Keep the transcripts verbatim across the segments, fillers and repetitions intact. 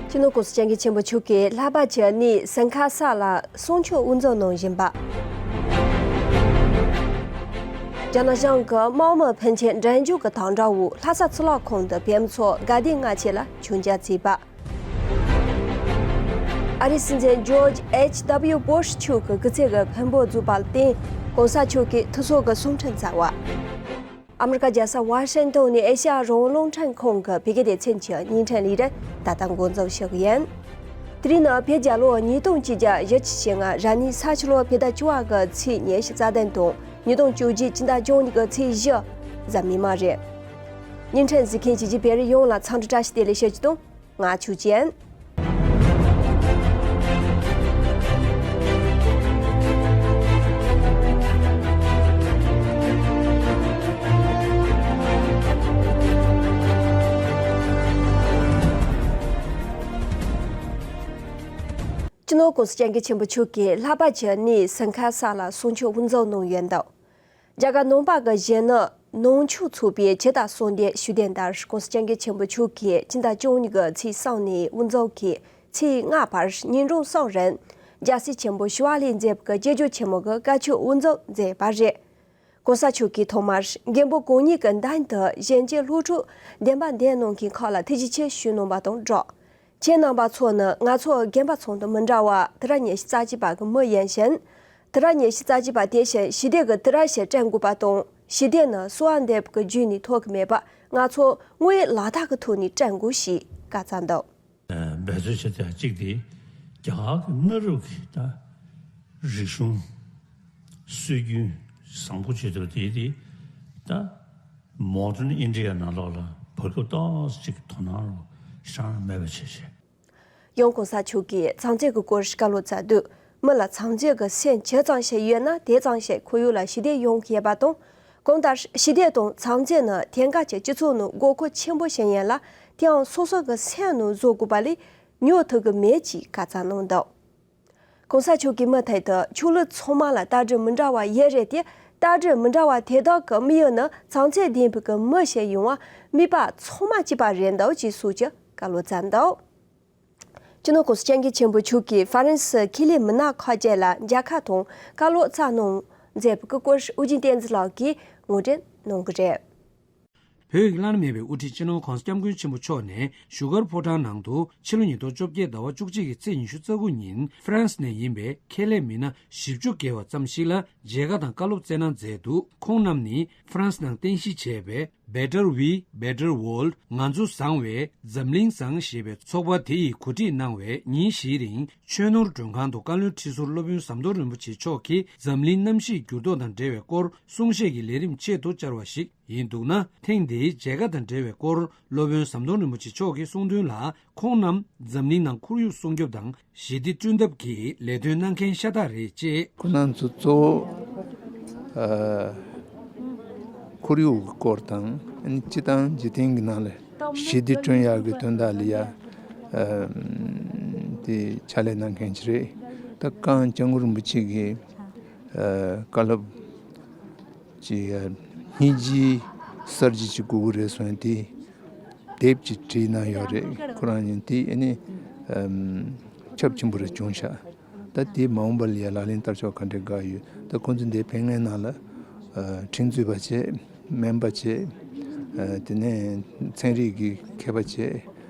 སྤྱི་ནོར་༸གོང་ས་༸སྐྱབས་མགོན་ཆེན་པོ་མཆོག་གིས་ལྷག་པ་བྱས་ནས་སིང་ཁ་ས་ལ་གསུང་ཆོས་དབུ་འཛུགས་གནང་བཞིན་པ། རྒྱ་ནག་གཞུང་གིས་དམག་མི་ཕོན་ཆེན་འགྲན་ཞུགས་ཀྱི་དམ་དྲག་འོག་ལྷ་ས་ཚུར་ལོག་ཁང་དུ་བོད་མི་ཚོ་དགའ་ལྡན་ལྔ་བཅས་ལ་མཆོད་མཇལ་བྱས་པ། ཨ་རིའི་སྲིད་འཛིན་ཇོརྗ་ཨེཆ་ཌབ་ལིའུ་སྦུ་ཤ་མཆོག་གི་སྐུ་ཚེ་གི་ཕུང་པོ་རྫོགས་པ་ལ་བརྟེན་༸གོང་ས་མཆོག་གིས་ཐུགས་གསོ་གི་གསུང་འཕྲིན་སྩལ་བ། ཨ་མི་རི་ཀ་རྒྱལ་ས་ཝ་ཤིང་ཏོན་ནས་ཨེ་ཤ་ཡ་རང་དབང་རླུང་འཕྲིན་ཁང་གི་བོད་སྐད་སྡེ་ཚན་གྱི་བརྙན་འཕྲིན་ལས་རིམ་ད་ལྟ་འགོ་འཛུགས་ཞུ་གི་ཡིན། དེ་རིང་ནི་བོད་རྒྱལ་ལོ་ཉིས་སྟོང་གཅིག་བརྒྱ་བཞི་བཅུ་ཞེ་ལྔ་རབ་གནས་ས་ཁྱི་ལོ་བོད་ཟླ་བཅུ་བ་གི་ཚེས་ཉི་ཤུ་རྩ་བདུན་དང་ཉིས་སྟོང་བཅོ་བརྒྱད་སྤྱི་ཟླ་བཅུ་གཉིས་གི་ཚེས་བཞི་གཟའ་མིག་དམར་རེད། བརྙན་འཕྲིན་གཟིགས་མཁན་གྱི་རྒྱུ་བོད་རིགས་ཡོངས་ལ་འཚམས་འདྲི་བཀྲ་ཤིས་བདེ་ལེགས་ཞུ་རྒྱུ་དང་། ང་ཆོས་ཅན། སྤྱི་ནོར་༸གོང་ས་༸སྐྱབས་མགོན་ཆེན་པོ་མཆོག་གིས་ལྷག་པ་བྱས་ནས་སིང་ཁ་ས་ལ་གསུང་ཆོས་དབུ་འཛུགས་གནང་ཡོད་འདུག་རྒྱ་གར་ནང་པ་གི་གཞོན་ནུ་ནང་ཆོས་ཚོགས་པའི་སྤྱི་ཟླ་གསུམ་པའི་ཤུགས་ལྡན་ལྟར་༸གོང་ས་༸སྐྱབས་མགོན་ཆེན་པོ་མཆོག་གིས་སྤྱི་ཟླ་བཅུ་གཉིས་ཀྱི་ཚེས་གསུམ་ནས་དབུ་འཛུགས་ཀྱིས་ཚེས་ལྔ་བར་ཉིན་གྲངས་གསུམ་རིང་རྒྱལ་སྲས་ཆེན་པོ་ཞི་བ་ལྷས་མཛད་པའི་སྐྱབས་རྗེ་ཆེན་མོ་གི་བཀའ་ཆོས་དབུ་འཛུགས་མཛད་པ་རེད། ༸གོང་ས་མཆོག་གིས་ཐོག་མར་མགོན་པོ་གང་ཉིད་ཀྱི་མདུན་དུ་གཞོན་སྐྱེས་སློབ་ཕྲུག་བདེན་པ་འདོན་གནང་མཁན་ཁག་ལ་ཐུགས་རྗེ་ཆེ་ཞུས་གནང་བ་དང་སྦྲགས། ཁྱེད་རྣམ་པ་ཚོ་ནི་ང་ཚོ་རྒན་པ་ཚང་དང་མི་འདྲ་བར་དུས་རབས་ཉི་ཤུ་རྩ་གཅིག་པ་གི་མི་ཡིན་ཞིང་། དུས་རབས་ཉི་ཤུ་རྩ་གཅིག་པ་དེ་བཞིན་ཞི་བདེ་གི་དུས་རབས་ཤིག་བསྐྲུན་དགོས་པ་དང་། ཞི་བདེ་ནི་གསོལ་བ་འདེབས་ཀྱི་བརྒྱུད་ནས་ཐོབ་ཀྱི་མེད་པར་ང་ཚོ་དངོས་ཡོད་ལག་རྟགས་ཀྱི་ཐོག་ནས་བསྐྲུན་དགོས་ཞེས་བཀའ་སྩལ་འདུག་འབད་བརྩོན་བྱེད་ཡ་གཅིག་དེ་རྒྱ་གར་གྱི་གནའ་རབས་ཀྱི་ད་རིག་གཞུང་སྲོལ་རྒྱུན་བཟང་པོ་བྱེད་ཐུབ་དེ་དེ་ད་Modern India ནང་ལོགས་ལ་བར་སྐབས་ཏོག་ཙམ་ཅིག་དོ་སྣང་རུ་ཤར་མེད་པ་བྱས་བྱས། ཡང་༸གོང་ས་མཆོག་གིས་ཚངས་ཚེ་གི་སྐོར་བཀའ་སློབ་སྩལ་དུས། མི་ལ་ཚངས་ཚེ་གི་སེམས་ཇི་ཙམ་ཞིག་ཡོད་ན་དེ་ཙམ་ཞིག་ཁོར་ཡུག་ལ་ཞི་བདེ་ཡོང་གི་ཡོད་པ་དང་། གང་ལྟར་ཞི་བདེ་དང་ཚངས་ཚེ་ནི་དེང་སྐབས་ཀྱི་སྤྱི་ཚོགས་ནང་དགོས་མཁོ་ཆེན་པོ་ཞིག་ཡིན་ལ། དེའང་སོ་སོ་གི་སེམས་ནང་བཟོ་དགོས་པ་ལས་ཉོ་ཐུབ་ཀྱི་མེད་ཅེས་བཀའ་སྩལ་གནང་འདུག ༸གོང་ས་མཆོག་གིས་མུ་མཐུད་དུ་ཆོས་ལུགས་ཚང་མ་ལ་ལྟ་གྲུབ་མི་འདྲ་བ་ཡོད་རེད་དེ། ལྟ་གྲུབ་མི་འདྲ་བ་དེ་དག་གི་དམིགས་ཡུལ་ནི་ཚངས་ཚེ་ལྡན་པའི་གི་མི་ཞིག་ཡོང་བར་དམིགས་པ་ཚང་མ་གཅིག་པ་རེད་འདུག་ཅེས་སོགས་ཀྱི་བཀའ་སློབ་སྩལ་འདུག་སྤྱི་ནོར་༸གོང་ས་༸སྐྱབས་མགོན་ཆེན་པོ་མཆོག་གིས་ཧྥ་རན་སི་ཁེ་ལས་མི་སྣ་ཁག་ཅིག་ལ་མཇལ་ཁ་དང་བཀའ་སློབ་སྩལ་གནང་མཛད་པའི་སྐོར་ཨོ་རྒྱན་བསྟན་འཛིན་ལགས་ཀྱིས་ངོ་སྤྲོད་གནང་གི་རེད། བོད་ཀྱི་བླ་ན་མེད་པའི་དབུ་ཁྲིད་སྤྱི་ནོར་༸གོང་ས་༸སྐྱབས་མགོན་ཆེན་པོ་མཆོག་ནས་བཞུགས་སྒར་ཕོ་བྲང་ནང་དུ་ཕྱི་ལོ་ཉིས་སྟོང་བཅོ་བརྒྱད་ཟླ་བ་བཅུ་གཅིག་གི་ཚེས་ཉི་ཤུ་རྩ་དགུ་ཉིན་ཧྥ་རན་སི་ནས་ཡིན་པའི་ཁེ་ལས་མི་སྣ་བཞི་བཅུ་བརྒལ་བ་ཙམ་ཞིག་ལ་མཇལ་ཁ་དང་བཀའ་སློབ་སྩལ་གནང་མཛད་འདུག་ཁོང་རྣམས་ནི་ཧྥ་རན་སི་ནང་རྟེན་གཞི་བྱས་པའི། Better We, Better World ང་ཚོ་བཟང་བའི་འཛམ་གླིང་བཟང་ཞེས་པའི་ཚོགས་པ་དེ་ཡིས་གོ་སྒྲིག་གནང་བའི་ཉིན་བཞིའི་རིང་ཆོས་ནོར་མགྲོན་ཁང་དུ་བཀའ་བློན་ཁྲི་ཟུར་སློབ་དཔོན་ཟམ་གདོང་རིན་པོ་ཆེ་མཆོག་གིས་འཛམ་གླིང་གནམ་གཤིས་འགྱུར་ལྡོག་དང་འབྲེལ་བའི་སྐོར་གསུང་བཤད་ཀྱི་ལས་རིམ་ཆེད་དུ་བཅར་བ་ཞིག་ཡིན་འདུག་ན། ཐེངས་འདིའི་མཇལ་ཁ་དང་འབྲེལ་བའི་སྐོར་སློབ་དཔོན་ཟམ་གདོང་རིན་པོ་ཆེ་མཆོག་གིས་གསུངས་དོན་ལ། ཁོང་རྣམས་འཛམ་གླིང་ནང་ཁོར་ཡུག་སྲུང་སྐྱོབ་དང་ཞི་བདེ་བསྐྲུན་ཐབས་ཀྱི་ལས་དོན་གནང་མཁན་ཤ་སྟག་རེད་ཅེས། ཁོང་རྣམ་ཚོ་གཙོ་བོ་ཨ་ཁོར་ཡུག་གི་སྐོར་དང་ཨ་ནི་སྤྱི་དང་འཇིག་རྟེན་གྱི་ནང་ལ་ཞི་བདེ་བསྐྲུན་ཡག་གི་དོན་དག་ལ་ཡ་ཨ་དེ་ཕྱག་ལས་གནང་མཁན་ཅིག་རེད། ད་གངས་སྐྱབས་མགོན་རིན་པོ་ཆེ་གི་ཨ་བཀའ་སློབ་ཅིག་ཡ་སྙིང་རྗེའི་གསར་བརྗེ་ཅིག་དགོས་ཀྱི་རེད་གསུངས་ཏེ། དེབ་ཅིག་བྲིས་གནང་ཡོད་རེད། ཁོ་རང་ཡིན་དེ་ཨ་ནི་ཨམ་ཁྱབ་ཆེན་པོ་རེ་བྱུང་ཤག་ད་དེ་མ་འོངས་པ་ལ་ཡ་ལག་ལེན་བསྟར་ཕྱོགས་ག་འདྲས་དགའ་ཡོད། ད་ཁོང་ཚོ་འདིར་ཕེབས་མཁན་ནང་ལ་ཨ་ཁྲིམས་རྩོད་པ་བྱས། སྨན་པ་བྱས། ཨ་དེ་ནས་ཚན་རིག་གི་མཁས་པ་བྱས།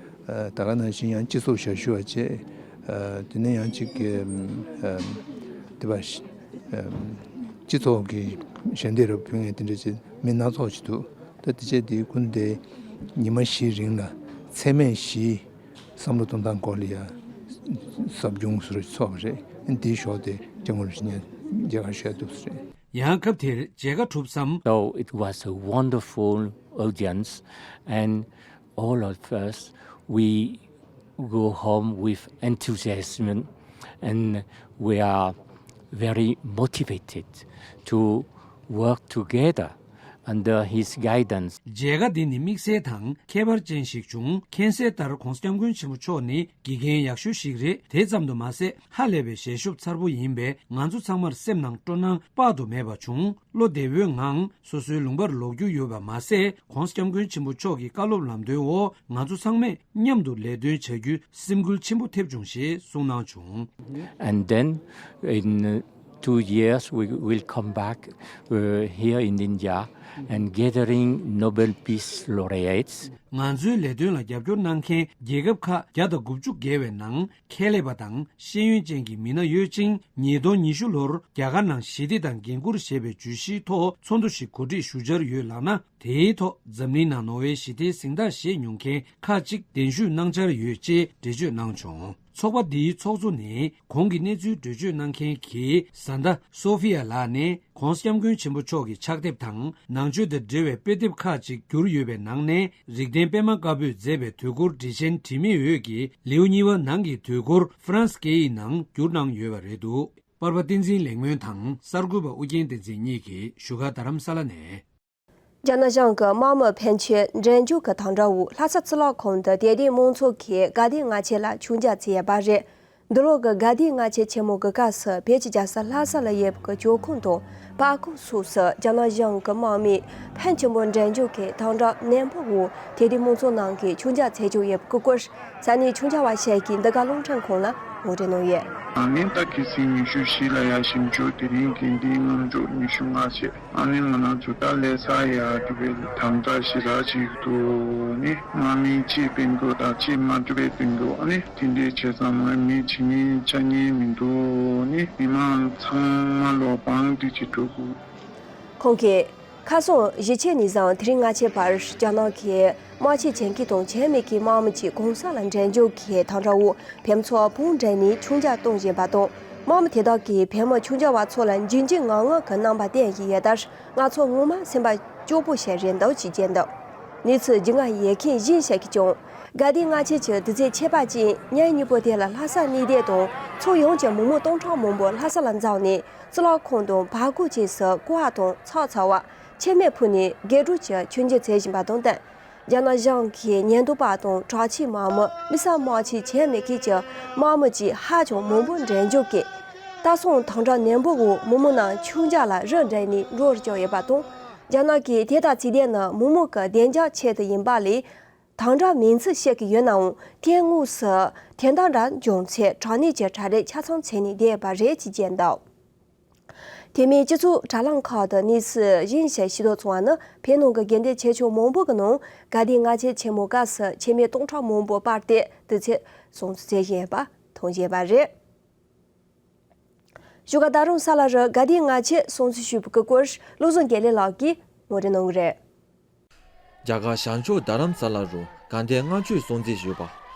ཨ་ད་ག་ནང་བཞིན་ཡང་སྤྱི་ཚོགས་ཞབས་ཞུ་བ་བྱས། ཨ་དེ་ནས་ཡང་ཅིག་གི་ཨམ་དེ་བ་ཤ་ཨམ་སྤྱི་ཚོགས་ཀྱི་ཞལ་འདེབས་རུ་ཕུལ་མཁན་དེ་འདྲ་བྱས་མི་སྣ་ཚོགས་ཅིག་འདུག་ད་དེ་བྱས་དེ་ཀུན་དེ་ཉི་མ་བཞིའི་རིང་ལ་འཚེ་མེད་བཞིའི་བསམ་བློ་གཏོང་སྟངས་སྐོར་ལ་ཡ་ཟབ་སྦྱོང་ཟུར་ཚོགས་པ་རེད། དེའི་ཞོར་དེ་སྐྱབས་མགོན་རིན་པོ་ཆེ་མཇལ་ཁ་ཞུ་ཡ་འདུག་ས་རེད། ཡང་སྐབས་དེར་མཇལ་ཁ་གྲུབ་མཚམས། So it was a wonderful audience, and all of us, we go home with enthusiasm, and we are very motivated to work together under his guidance. མཇལ་ཁ་འདི་ནི་དམིགས་བསལ་དང་ཁྱད་པར་ཅན་ཞིག་བྱུང་། མཁྱེན་གསལ་ལྟར་༧གོང་ས་༧སྐྱབས་མགོན་ཆེན་པོ་མཆོག་ནི་དགེ་རྒན་ཡག་ཤོས་ཤིག་རེད། དེ་ཙམ་དུ་མ་ཟད་ཧ་ལས་པའི་ཞལ་ཤུབས་མཚར་པོ་ཡིན་པས་ང་ཚོ་ཚང་མར་སེམས་ནང་སྤྲོ་སྣང་དཔག་ཏུ་མེད་པ་བྱུང་། བློ་བདེ་བོའི་ངང་སོ་སོའི་ལུང་པར་ལོག་རྒྱུ་ཡོད་པ་མ་ཟད། ༧གོང་ས་༧སྐྱབས་མགོན་ཆེན་པོ་མཆོག་གི་བཀའ་སློབ་ལམ་སྟོན་འོག་ང་ཚོ་ཚང་མས་མཉམ་དུ་ལས་དོན་བྱ་རྒྱུའི་སེམས་འགུལ་ཆེན་པོ་ཐེབས་བྱུང་ཞེས་གསུངས་གནང་བྱུང་། And then in uh, two years we will come back uh, here in India and gathering Nobel Peace Laureates. ང་ཚོའི་ལས་དོན་ལ་རྒྱབ་སྐྱོར་གནང་མཁན་རྒྱལ་ཁབ་ཁག་བརྒྱ་དང་དགུ་བཅུ་བརྒལ་བའི་ནང་། མཁས་ལས་པ་དང་ཤེས་ཡོན་ཅན་གྱི་མི་སྣ་ཡོད་ཅིང་། ཉིས་སྟོང་ཉི་ཤུ་ལོར་རྒྱ་གར་ནང་ཞི་བདེ་དང་འགན་འཁུར་ཞེས་པའི་བརྗོད་གཞིའི་ཐོག་ཚོགས་འདུ་ཞིག་གོ་སྒྲིག་ཞུ་འཆར་ཡོད་ལགས་ན། དེའི་ཐོག་འཛམ་གླིང་ནང་ནོར་ཝེ་ཞི་བདེའི་གཟེངས་རྟགས་བཞེས་མྱོང་མཁན་ཁག་ཅིག་གདན་ཞུ་གནང་འཆར་ཡོད་ཅེས་འགྲེལ་བརྗོད་གནང་བྱུང་། ཚོགས་པ་འདིའི་ཚོགས་གཙོ་ནི་གོང་གི་གནས་ཚུལ་འགྲེལ་བརྗོད་གནང་མཁན་གྱི་ཟ་འདྲ་སོ་ཧྥི་ཡ་ལགས་ནས། ༧གོང་ས་༧སྐྱབས་མགོན་ཆེན་པོ་མཆོག་གི་ཕྱག་དེབ་དང་ནང་ཆོས་དང་འབྲེལ་བའི་དཔེ་དེབ་ཁག་ཅིག་བསྒྱུར་ཡོད་པའི་ནང་ནས། རིག་ལྡན་པད་མ་དཀར་པོས་མཛད་པའི་དུས་འཁོར་འགྲེལ་ཆེན་དྲི་མེད་འོད་ཀྱི་ལེའུ་གཉིས་པ་ནང་གི་དུས་འཁོར་ཧྥ་རན་སི་སྐད་ཡིག་ནང་བསྒྱུར་གནང་ཡོད་པ་རེད་འདུག་པར་པ་བསྟན་འཛིན་ལེགས་སྨོན་དང་གསར་འགོད་པ་ཨུ་རྒྱན་བསྟན་འཛིན་གཉིས་ཀྱིས་བཞུགས་སྒར་རྡ་རམ་ས་ལ་ནས། རྒྱ་ནག་གཞུང་གི་དམག་མི་ཕོན་ཆེན་འགྲན་རྒྱོལ་གྱི་དམ་དྲག་འོག་ལྷ་ས་གཙུག་ལག་ཁང་དུ་དད་ལྡན་མང་ཚོགས་ཀྱིས་དགའ་ལྡན་ལྔ་མཆོད་ལ་མཆོད་མཇལ་བྱས་ཡོད་པ་རེད། འདི་ལོ་གི་དགའ་ལྡན་ལྔ་མཆོད་ཆེན་མོ་གི་སྐབས་སུ་བོད་ཀྱི་རྒྱལ་ས་ལྷ་ས་ལ་ཡོད་པའི་ཇོ་ཁང་དང་པར་ཁང་སོགས་སུ་རྒྱ་ནག་གཞུང་གི་དམག་མི་ཕོན་ཆེན་པོ་འགྲན་རྒྱོལ་གྱི་དམ་དྲག་ནན་པོ་འོག་དད་ལྡན་མང་ཚོགས་རྣམས་ཀྱིས་མཆོད་མཇལ་བྱེད་ཀྱི་ཡོད་པའི་སྐོར། ས་གནས་མཆོད་མཇལ་བ་ཞིག་གིས་འདི་ག་རླུང་འཕྲིན་ཁང་ལ་ངོ་སྤྲོད་གནང་ཡོད། ཨ་ནི་ད་ཁི་སིང་ཉི་ཤུ་བཞི་ལ་ཡ་ཞིབ་འཇུག་དེ་རིང་གི་འདིའི་ངམ་ཚོགས་ཉི་ཤུ་ལྔ་བྱས། ཨ་ནི་ང་རང་ཚོ་ད་ལྷ་ས་ཡ་དེ་བས་དམ་དྲག་ཞེ་དྲག་ཅིག་འདུག་ནི་དམག་མི་གཅིག་ཕན་གྱི་དང་གཅིག་མ་ཐུབ་པའི་ཕན་གྱི། ཨ་ནི་དེ་འདྲའི་བྱས་ཙང་མ་མི་བྱེད་ཉན་བྱ་ཉན་མི་འདུག་ནི་མི་མང་ཚང་མ་ལོ་བང་སྒྲིག་ཅིག་འགྲོ་དགོས། ཁོང་གིས། ཁ་སང་གཞིས་བྱེས་ནས་བཟུང་དེ་རིང་ལྔ་མཆོད་བར་རྒྱ་ནག་གི་དམག་ཆས་གྱོན་མཁན་དང་གྱོན་མེད་མཁན་དམག་མི་གཅིག་གང་ས་ལ་འགྲན་རྒྱོལ་གྱི་དམ་དྲག་འོག་བོད་མི་ཚོ་བང་བསྒྲིགས་ནས་མཆོད་མཇལ་གཏོང་བཞིན་པ་དང་། དམག་མི་དེ་དག་གིས་བོད་མི་མཆོད་མཇལ་བ་ཚོ་ལ་འཇིགས་འཇིགས་ངང་ངང་གི་རྣམ་པ་བསྟན་བཞིན་ཡོད་ལྟར། ང་ཚོ་ངོ་མ་སེམས་པ་སྐྱོ་པོ་ཞིག་རེད་འདུག་ཅེས་བརྗོད་འདུག་གནས་ཚུལ་བརྒྱུད་ལམ་ཡོད་མཁན་གཞན་ཞིག་གིས་ཀྱང་། དགའ་ལྡན་ལྔ་མཆོད་ཀྱི་དུས་ཚོད་ཁྱད་པར་ཅན་ཉིན་གཉིས་པོ་དེ་ལ་ལྷ་ས་གནས་བསྡད་དང་ཕྱོགས་ཡོངས་ཀྱི་མི་མང་སྟོང་ཕྲག་མང་པོ་ལྷ་ས་ལ་འཛོམས་ནས། གཙུག་ལག་ཁང་དང་བར་སྐོར་བཅས་སུ་ཀུ་ཧ་དང་ཚགས་ཚ་བ། མཆོད་མེ་ཕུལ་ནས་དགོད་བྲོ་གྱི་མཆོད་མཇལ་བྱེད་བཞིན་པ་དང་བསྟུན། རྒྱ་ནག་གཞུང་གི་ཉེན་རྟོག་པ་དང་དྲག་ཆས་དམག་མི། མི་སེར་དམག་ཆས་གྱོན་མེད་མཁན་གྱི་དམག་མི་བཅས་ཧ་ཅང་མང་པོ་འགྲན་རྒྱོལ་གྱི་ལྟ་སྲུང་དམ་དྲག་ནན་པོའི་འོག་མི་མང་རྣམས་མཆོད་མཇལ་ལ་རུ་འགྲན་ནས་འགྲོ་བཅུག་ཡོད་པ་དང་། རྒྱ་ནག་གིས་དེ་དང་ཚིག་ལྡན་ནི་མི་མང་གི་བདེ་འཇགས་ཆེད་དུ་ཡིན་པ་ལས། དམ་དྲག་མིན་ཚུལ་བཤད་ཀྱི་ཡོད་ནའང་། དེ་དངོས་སུ་དེ་འདྲ་འདྲ་འབྱུང་ཚེ་དྲག་གནོན་གྱི་གྲ་སྒྲིག་ཆ་ཚང་བྱས་ནས་བསྡད་ཡོད་པ་རེད་ཅེས་བརྗོད་འདུག་དེ་མིན་སྤྱི་ཚོགས་དྲ་ལམ་ཁག་ཏུ་གནས་ཚུལ་གཞན་ཞིག་ཤེས་རྟོགས་བྱུང་བ་ནི། བོད་ནང་གི་དགོན་སྡེ་ཆེ་ཆུང་མང་པོ་གི་ནང་དགའ་ལྡན་ལྔ་མཆོད་ཆེན་མོའི་སྐབས་སུ་མཆོད་མེ་སྟོང་ཕྲག་མང་པོ་སྤར་ཏེ་དུས་ཚོད་སྲུང་བརྩི་བྱེད་བཞིན་ཡོད་པ་མཐོང་བཞིན་ཡོད་པ་རེད། བཞུགས་སྒར་རྡ་རམ་ས་ལ་རུ་དགའ་ལྡན་ལྔ་མཆོད་སྲུང་བརྩི་ཞུས་པའི་སྐོར་བློ་བཟང་དགེ་ལེགས་ལགས་ཀྱིས་ངོ་སྤྲོད་གནང་གི་རེད། རྒྱ་གར་བྱང་ཕྱོགས་རྡ་རམ་ས་ལ་རུ་དགའ་ལྡན་ལྔ་མཆོད་སྲུང་བརྩི་ཞུས་པ།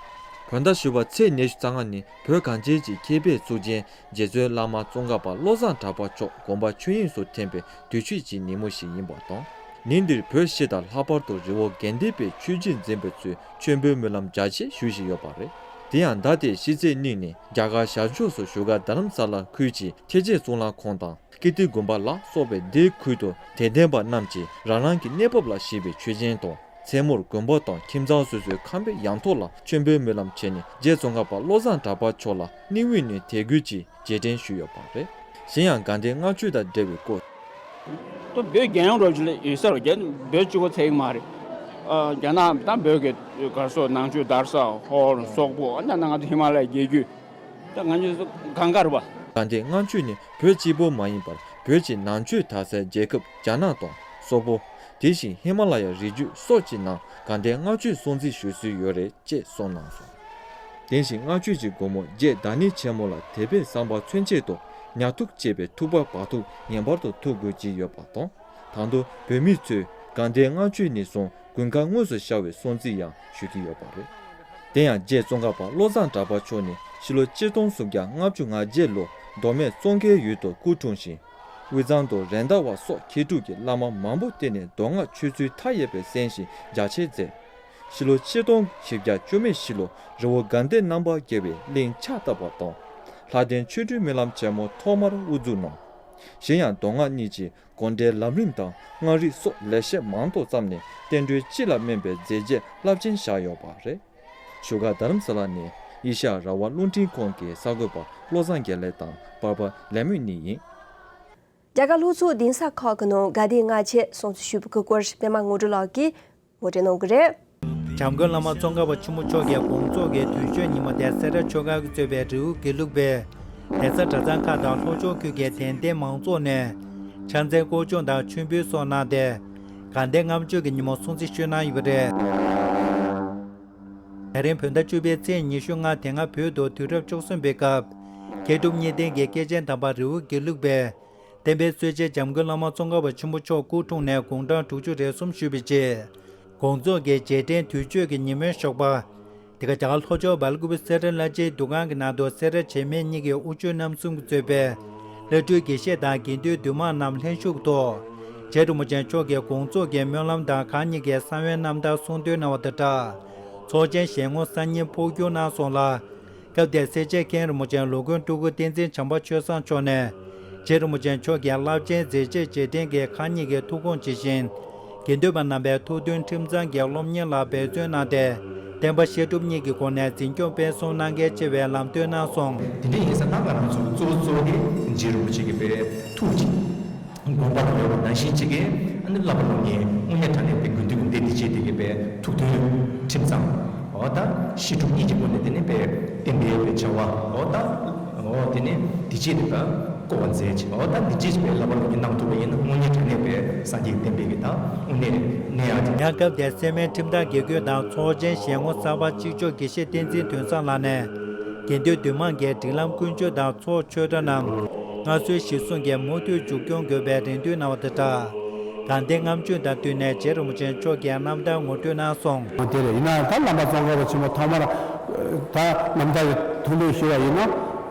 བོད་ཟླ་བཞི་པ་ཚེས་ཉི་ཤུ་རྩ་ལྔ་ནི་བོད་གངས་ཅན་གྱི་ཁེ་ཕན་གཙུག་རྒྱན་རྗེ་བཙུན་བླ་མ་ཙོང་ཁ་པ་བློ་བཟང་གྲགས་པ་མཆོག་དགོངས་པ་ཆོས་དབྱིངས་སུ་ཐིམ་པའི་དུས་ཆོས་ཀྱི་ཉིན་མོ་ཞིག་ཡིན་པ་དང་། ཉིན་འདིར་བོད་སྤྱི་དང་ལྷག་པར་དུ་རི་བོ་དགེ་ལྡན་པའི་ཆོས་བརྒྱུད་འཛིན་པ་ཚོས་མཆོད་འབུལ་སྨོན་ལམ་རྒྱ་ཆེ་ཞུ་བཞིན་ཡོད་པ་རེད། དེ་ཡང་ཟླ་དེའི་ཕྱི་ཚེས་གཉིས་ནས་རྒྱ་གར་བྱང་ཕྱོགས་སུ་བཞུགས་སྒར་རྡ་རམ་ས་ལ་ཁུལ་གྱི་ཐེག་ཆེན་གཙུག་ལག་ཁང་དང་། ཀིརྟི་དགོན་པ་ལ་སོགས་པའི་སྡེ་ཁུལ་དུ་དད་ལྡན་པ་རྣམས་ཀྱིས་རང་རང་གི་གནས་བབ་ལ་གཞིགས་པའི་མཆོད་སྦྱིན་དང་། མཚན་མོར་དགོན་པ་དང་ཁྱིམ་ཚང་སོ་སོའི་ཁང་པའི་ཡང་ཐོག་ལ་མཆོད་འབུལ་སྨོན་ལམ་བྱས་ནས་རྗེ་ཙོང་ཁ་པ་བློ་བཟང་གྲགས་པ་མཆོག་ལ་སྙིང་དབུས་ནས་དད་གུས་ཀྱི་རྗེས་དྲན་ཞུས་ཡོད་པ་རེད། གཞན་ཡང་དགའ་ལྡན་ལྔ་མཆོད་དང་འབྲེལ་བའི་སྐོར། ད་བོད་རྒྱལ་ཡོངས་རོབ་ཅིག་ལ་ཡོད་ས་རེད། རྒྱ་བོད་གཅིག་པོ་ཚད་ཀྱི་མ་རེད། ཨ་རྒྱ་ནག་ད་བོད་ཀྱི་གར་སོགས་ནང་ཆོས་དར་ས་ཧོར་སོག་པོ་ཨ་ནི་ང་ཚོ་ཧི་མ་ལ་ཡའི་རྒྱལ་རྒྱུད། ད་ང་ཚོ་གང་གར་བ། དགའ་ལྡན་ལྔ་མཆོད་ནི་བོད་གཅིག་པོ་མ་ཡིན་པར་བོད་ཀྱི་ནང་ཆོས་དར་སའི་རྒྱལ་ཁབ་རྒྱ་ནག་དང་སོག་པོ། དེ་བཞིན་ཧི་མ་ལ་ཡའི་རི་རྒྱུད་སོགས་ཀྱི་ནང་དགའ་ལྡན་ལྔ་མཆོད་སྲུང་བརྩི་ཞུ་སྲོལ་ཡོད་རེད་ཅེས་གསུངས་གནང་སོང་། དེ་བཞིན་ལྔ་མཆོད་ཀྱི་དགོང་མོ་རྗེ་བདག་ཉིད་ཆེན་མོ་ལ་དད་པའི་བསམ་པ་མཚོན་ཆེད་དུ་ཉ་ཐུག་ཅེས་པའི་ཐུག་པ་བག་ཐུག་ངེས་པར་དུ་འཐུ་དགོས་ཀྱི་ཡོད་པ་དང་། ད་དུང་བོད་མི་ཚོས་དགའ་ལྡན་ལྔ་མཆོད་ནས་བཟུང་དགུན་ཁ་དངོས་སུ་ཤར་བའི་སྲུང་བརྩི་ཡང་ཞུ་གི་ཡོད་པ་རེད། དེ་ཡང་རྗེ་ཙོང་ཁ་པ་བློ་བཟང་གྲགས་པ་མཆོག་ནི་ཕྱི་ལོ་ཆིག་སྟོང་སུམ་བརྒྱ་ལྔ་བཅུ་ང་བརྒྱད་ལོ་མདོ་སྨད་ཙོང་ཁའི་ཡུལ་དུ་སྐུ་འཁྲུངས་ཤིང་། དབུས་གཙང་དུ་རེད་མདའ་བ་སོགས་མཁས་གྲུབ་ཀྱི་བླ་མ་མང་པོ་བསྟེན་ནས་མདོ་སྔགས་ཆོས་ཚུལ་མཐའ་ཡས་པའི་གསན་ཞིང་རྒྱ་ཆེར་མཛད། ཕྱི་ལོ་ཆིག་སྟོང་བཞི་བརྒྱ་བཅུ་མེད་བཞི་ལོ་རི་བོ་དགའ་ལྡན་རྣམ་པར་རྒྱལ་བའི་གླིང་ཕྱག་བཏབ་པ་དང་། ལྷ་ལྡན་ཆོ་འཕྲུལ་སྨོན་ལམ་ཆེན་མོ་ཐོག་མར་དབུ་འཛུགས་གནང་། གཞན་ཡང་མདོ་སྔགས་གཉིས་ཀྱི་དགོངས་འགྲེལ་ལམ་རིམ་དང་སྔགས་རིག་སོགས་ལེགས་བཤད་མང་དུ་བརྩམས་ནས་བསྟན་འགྲོའི་སྤྱི་ལ་སྨན་པའི་མཛད་རྗེས་རླབས་ཆེན་བཞག་ཡོད་པ་རེད། བཞུགས་སྒར་རྡ་རམ་ས་ལ་ནས་ཨེ་ཤ་ཡ་རང་དབང་རླུང་འཕྲིན་ཁང་གི་གསར་འགོད་པ་བློ་བཟང་དགེ་ལེགས་དང་པར་པ་ལས་མོས་གཉིས་ཡིན། རྒྱ་གར་ལྷོ་ཕྱོགས་གདན་ས་ཁག་གི་ནང་དགའ་ལྡན་ལྔ་མཆོད་སྲུང་བརྩི་ཞུས་པ་གི་སྐོར་པད་མ་དངོས་གྲུབ་ལགས་ཀྱིས་ངོ་སྤྲོད་གནང་གི་རེད། བྱམས་མགོན་བླ་མ་ཙོང་ཁ་པ་ཆེན་པོ་མཆོག་གི་དགོངས་རྫོགས་ཀྱི་དུས་མཆོད་ཉིན་མོ་དེ་སེ་ར་ཆོས་སྒར་གྱིས་གཙོས་པའི་རི་བོ་དགེ་ལུགས་པའི་གདན་ས་གྲྭ་ཚང་ཁག་དང་ལྷོ་ཕྱོགས་ཁུལ་གྱི་དད་ལྡན་མང་ཚོགས་ནས་ཕྱག་འཚལ་སྐོར་སྦྱོང་དང་མཆོད་འབུལ་སོགས་གནང་སྟེ། དགའ་ལྡན་ལྔ་མཆོད་ཀྱི་ཉིན་མོ་སྲུང་བརྩི་ཞུས་གནང་ཡོད་པ་རེད། ད་རིང་བོད་ཟླ་བཅུ་པའི་ཚེས་ཉི་ཤུ་ལྔ་དེ་སྔ་བོད་དུ་དུས་རབས་བཅུ་གསུམ་པའི་སྐབས་མཁས་གྲུབ་གཉིས་ལྡན་གྱི་སྐྱེས་ཆེན་དམ་པ་རི་བོ་དགེ་ལུགས་པའི་བསྟན་པའི་སྲོལ་འབྱེད་བྱམས་མགོན་བླ་མ་ཙོང་ཁ་པ་ཆེན་པོ་མཆོག་སྐུ་འཁྲུངས་ནས་དགུང་གྲངས་དྲུག་ཅུ་རེ་གསུམ་བཞུགས་པའི་རྗེས། དགོངས་རྫོགས་ཀྱི་རྗེས་དྲན་དུས་མཆོད་ཀྱི་ཉིན་མོའི་ཞོགས་པ། དེ་ག་རྒྱ་གར་ལྷོ་ཕྱོགས་སྦེལ་ཀོབ་སེ་ར་བླ་སྤྱིའི་འདུ་ཁང་གི་ནང་དུ་སེ་ར་བྱེས་སྨད་གཉིས་ཀྱི་དབུ་ཆོས་རྣམ་གསུམ་གྱིས་གཙོས་པའི་བླ་སྤྲུལ་དགེ་བཤེས་དང་དགེ་འདུན་འདུས་མང་རྣམས་ལྷན་ཞུགས་ཐོག་རྗེ་རིན་པོ་ཆེ་མཆོག་གི་དགོངས་རྫོགས་ཀྱི་སྨོན་ལམ་དང་གང་ཉིད་ཀྱི་གསང་བའི་རྣམ་ཐར་གསུང་འདོན་གནང་བ་དང་སྦྲགས། ཚོགས་ཆེན་ཞལ་ངོ་གསར་རྙིང་ཕུལ་བསྒྱུར་གནང་སོང་ལ། སྐབས་དེར་སེར་བྱེས་མཁན་རིན་པོ་ཆེ་ལོ་དགོན་སྤྲུལ་སྐུ་བསྟན་འཛིན་བྱམས་པ་ཆོས་བཟང་མཆོག་ནས་རྗེ་རིན་པོ་ཆེ་མཆོག་གི་རླབས་ཆེན་མཛད་རྗེས་རྗེས་དྲན་གྱི་གང་ཉིད་ཀྱི་ཐུགས་དགོངས་ཇི་བཞིན། དགེ་འདུན་པ་རྣམ་པའི་ཐུགས་མཐུན་ཁྲིམས་གཙང་གི་སློབ་གཉེར་ལ་འབད་བརྩོན་གནང་སྟེ། བསྟན་པ་བཤད་སྒྲུབ་གཉིས་ཀྱི་སྒོ་ནས་འཛིན་སྐྱོང་སྤེལ་གསུམ་གནང་གལ་ཆེ་བའི་ལམ་སྟོན་གནང་སོང་། དེ་འདྲ་ཡིན་ཙང་ད་ང་རང་ཚོ་གཙོ་བོ་གཙོ་བོ་དེ་རྗེ་རིན་པོ་ཆེ་གི་དཔེ་ཐུགས་ཀྱི་དགོངས་པ་དང་ཡོད་པ་ནང་བཞིན་བྱེད་ཀྱི་ཨ་ནི་བསླབ་པ་སློབ་གཉེར་དངོས་གནས་དྲང་གནས་དེ་དགེ་འདུན་གྱི་སྡེ་འདི་བྱས་དེ་གི་དཔེ་ཐུགས་མཐུན་ཁྲིམས་གཙང་འོ་ད་བཤད་སྒྲུབ་གཉིས་ཀྱི་སྒོ་ནས་དེ་ནི་དཔེ་བསྟན་པའི་དཔེ་བྱ་བ་འོ་ད་འོ་དེ་ནི་འདི་བྱས་དེ་ཀ་བསྐོ་བ་མཛད་ཅིང་འོ་ད་འདི་བྱས་དཔེ་བསླབ་པ་སློབ་གཉེར་གནང་ཐུབ་པ་ཡིན་ན་དངོས་གནས་དྲང་གནས་དཔེ་སངས་རྒྱས་བསྟན་པའི་གི་ད་དངོས་གནས་གནས་ཡག་དེ། ཡང་སྐབས་དེར་སེར་སྨད་ཁྲིམས་བདག་དགེ་བསྐོས་དང་ཚོགས་ཆེན་ཞལ་ངོ་གསར་པ་གཅིག་ལྕོགས་དགེ་བཤེས་བསྟན་འཛིན་དོན་བཟང་ལགས་ནས་དགེ་འདུན་འདུས་མང་གི་སྒྲིག་ལམ་ཀུན་སྤྱོད་དང་ཚོགས་ཆོས་གྲྭ་རྣམས་སྔར་སྲོལ་གཞིར་བཟུང་གིས་མུ་མཐུད་མཇུག་སྐྱོང་དགོས་པའི་རེ་འདུན་གནང་བ་དང་སྦྲགས། དགའ་ལྡན་ལྔ་མཆོད་དང་བསྟུན་ནས་རྗེ་རིན་པོ་ཆེ་མཆོག་གི་རྣམ་ཐར་ངོ་སྤྲོད་གནང་སོང་། དེ་རེད། ཡིན་ན་ད་བླ་མ་ཙོང་ཁ་པ་ཆེན་པོ་ཐོག་མར་ད་རྣམ་ཐར་གྱི་ཐུང་ཐུང་ཞུ་བ་ཡིན་ན།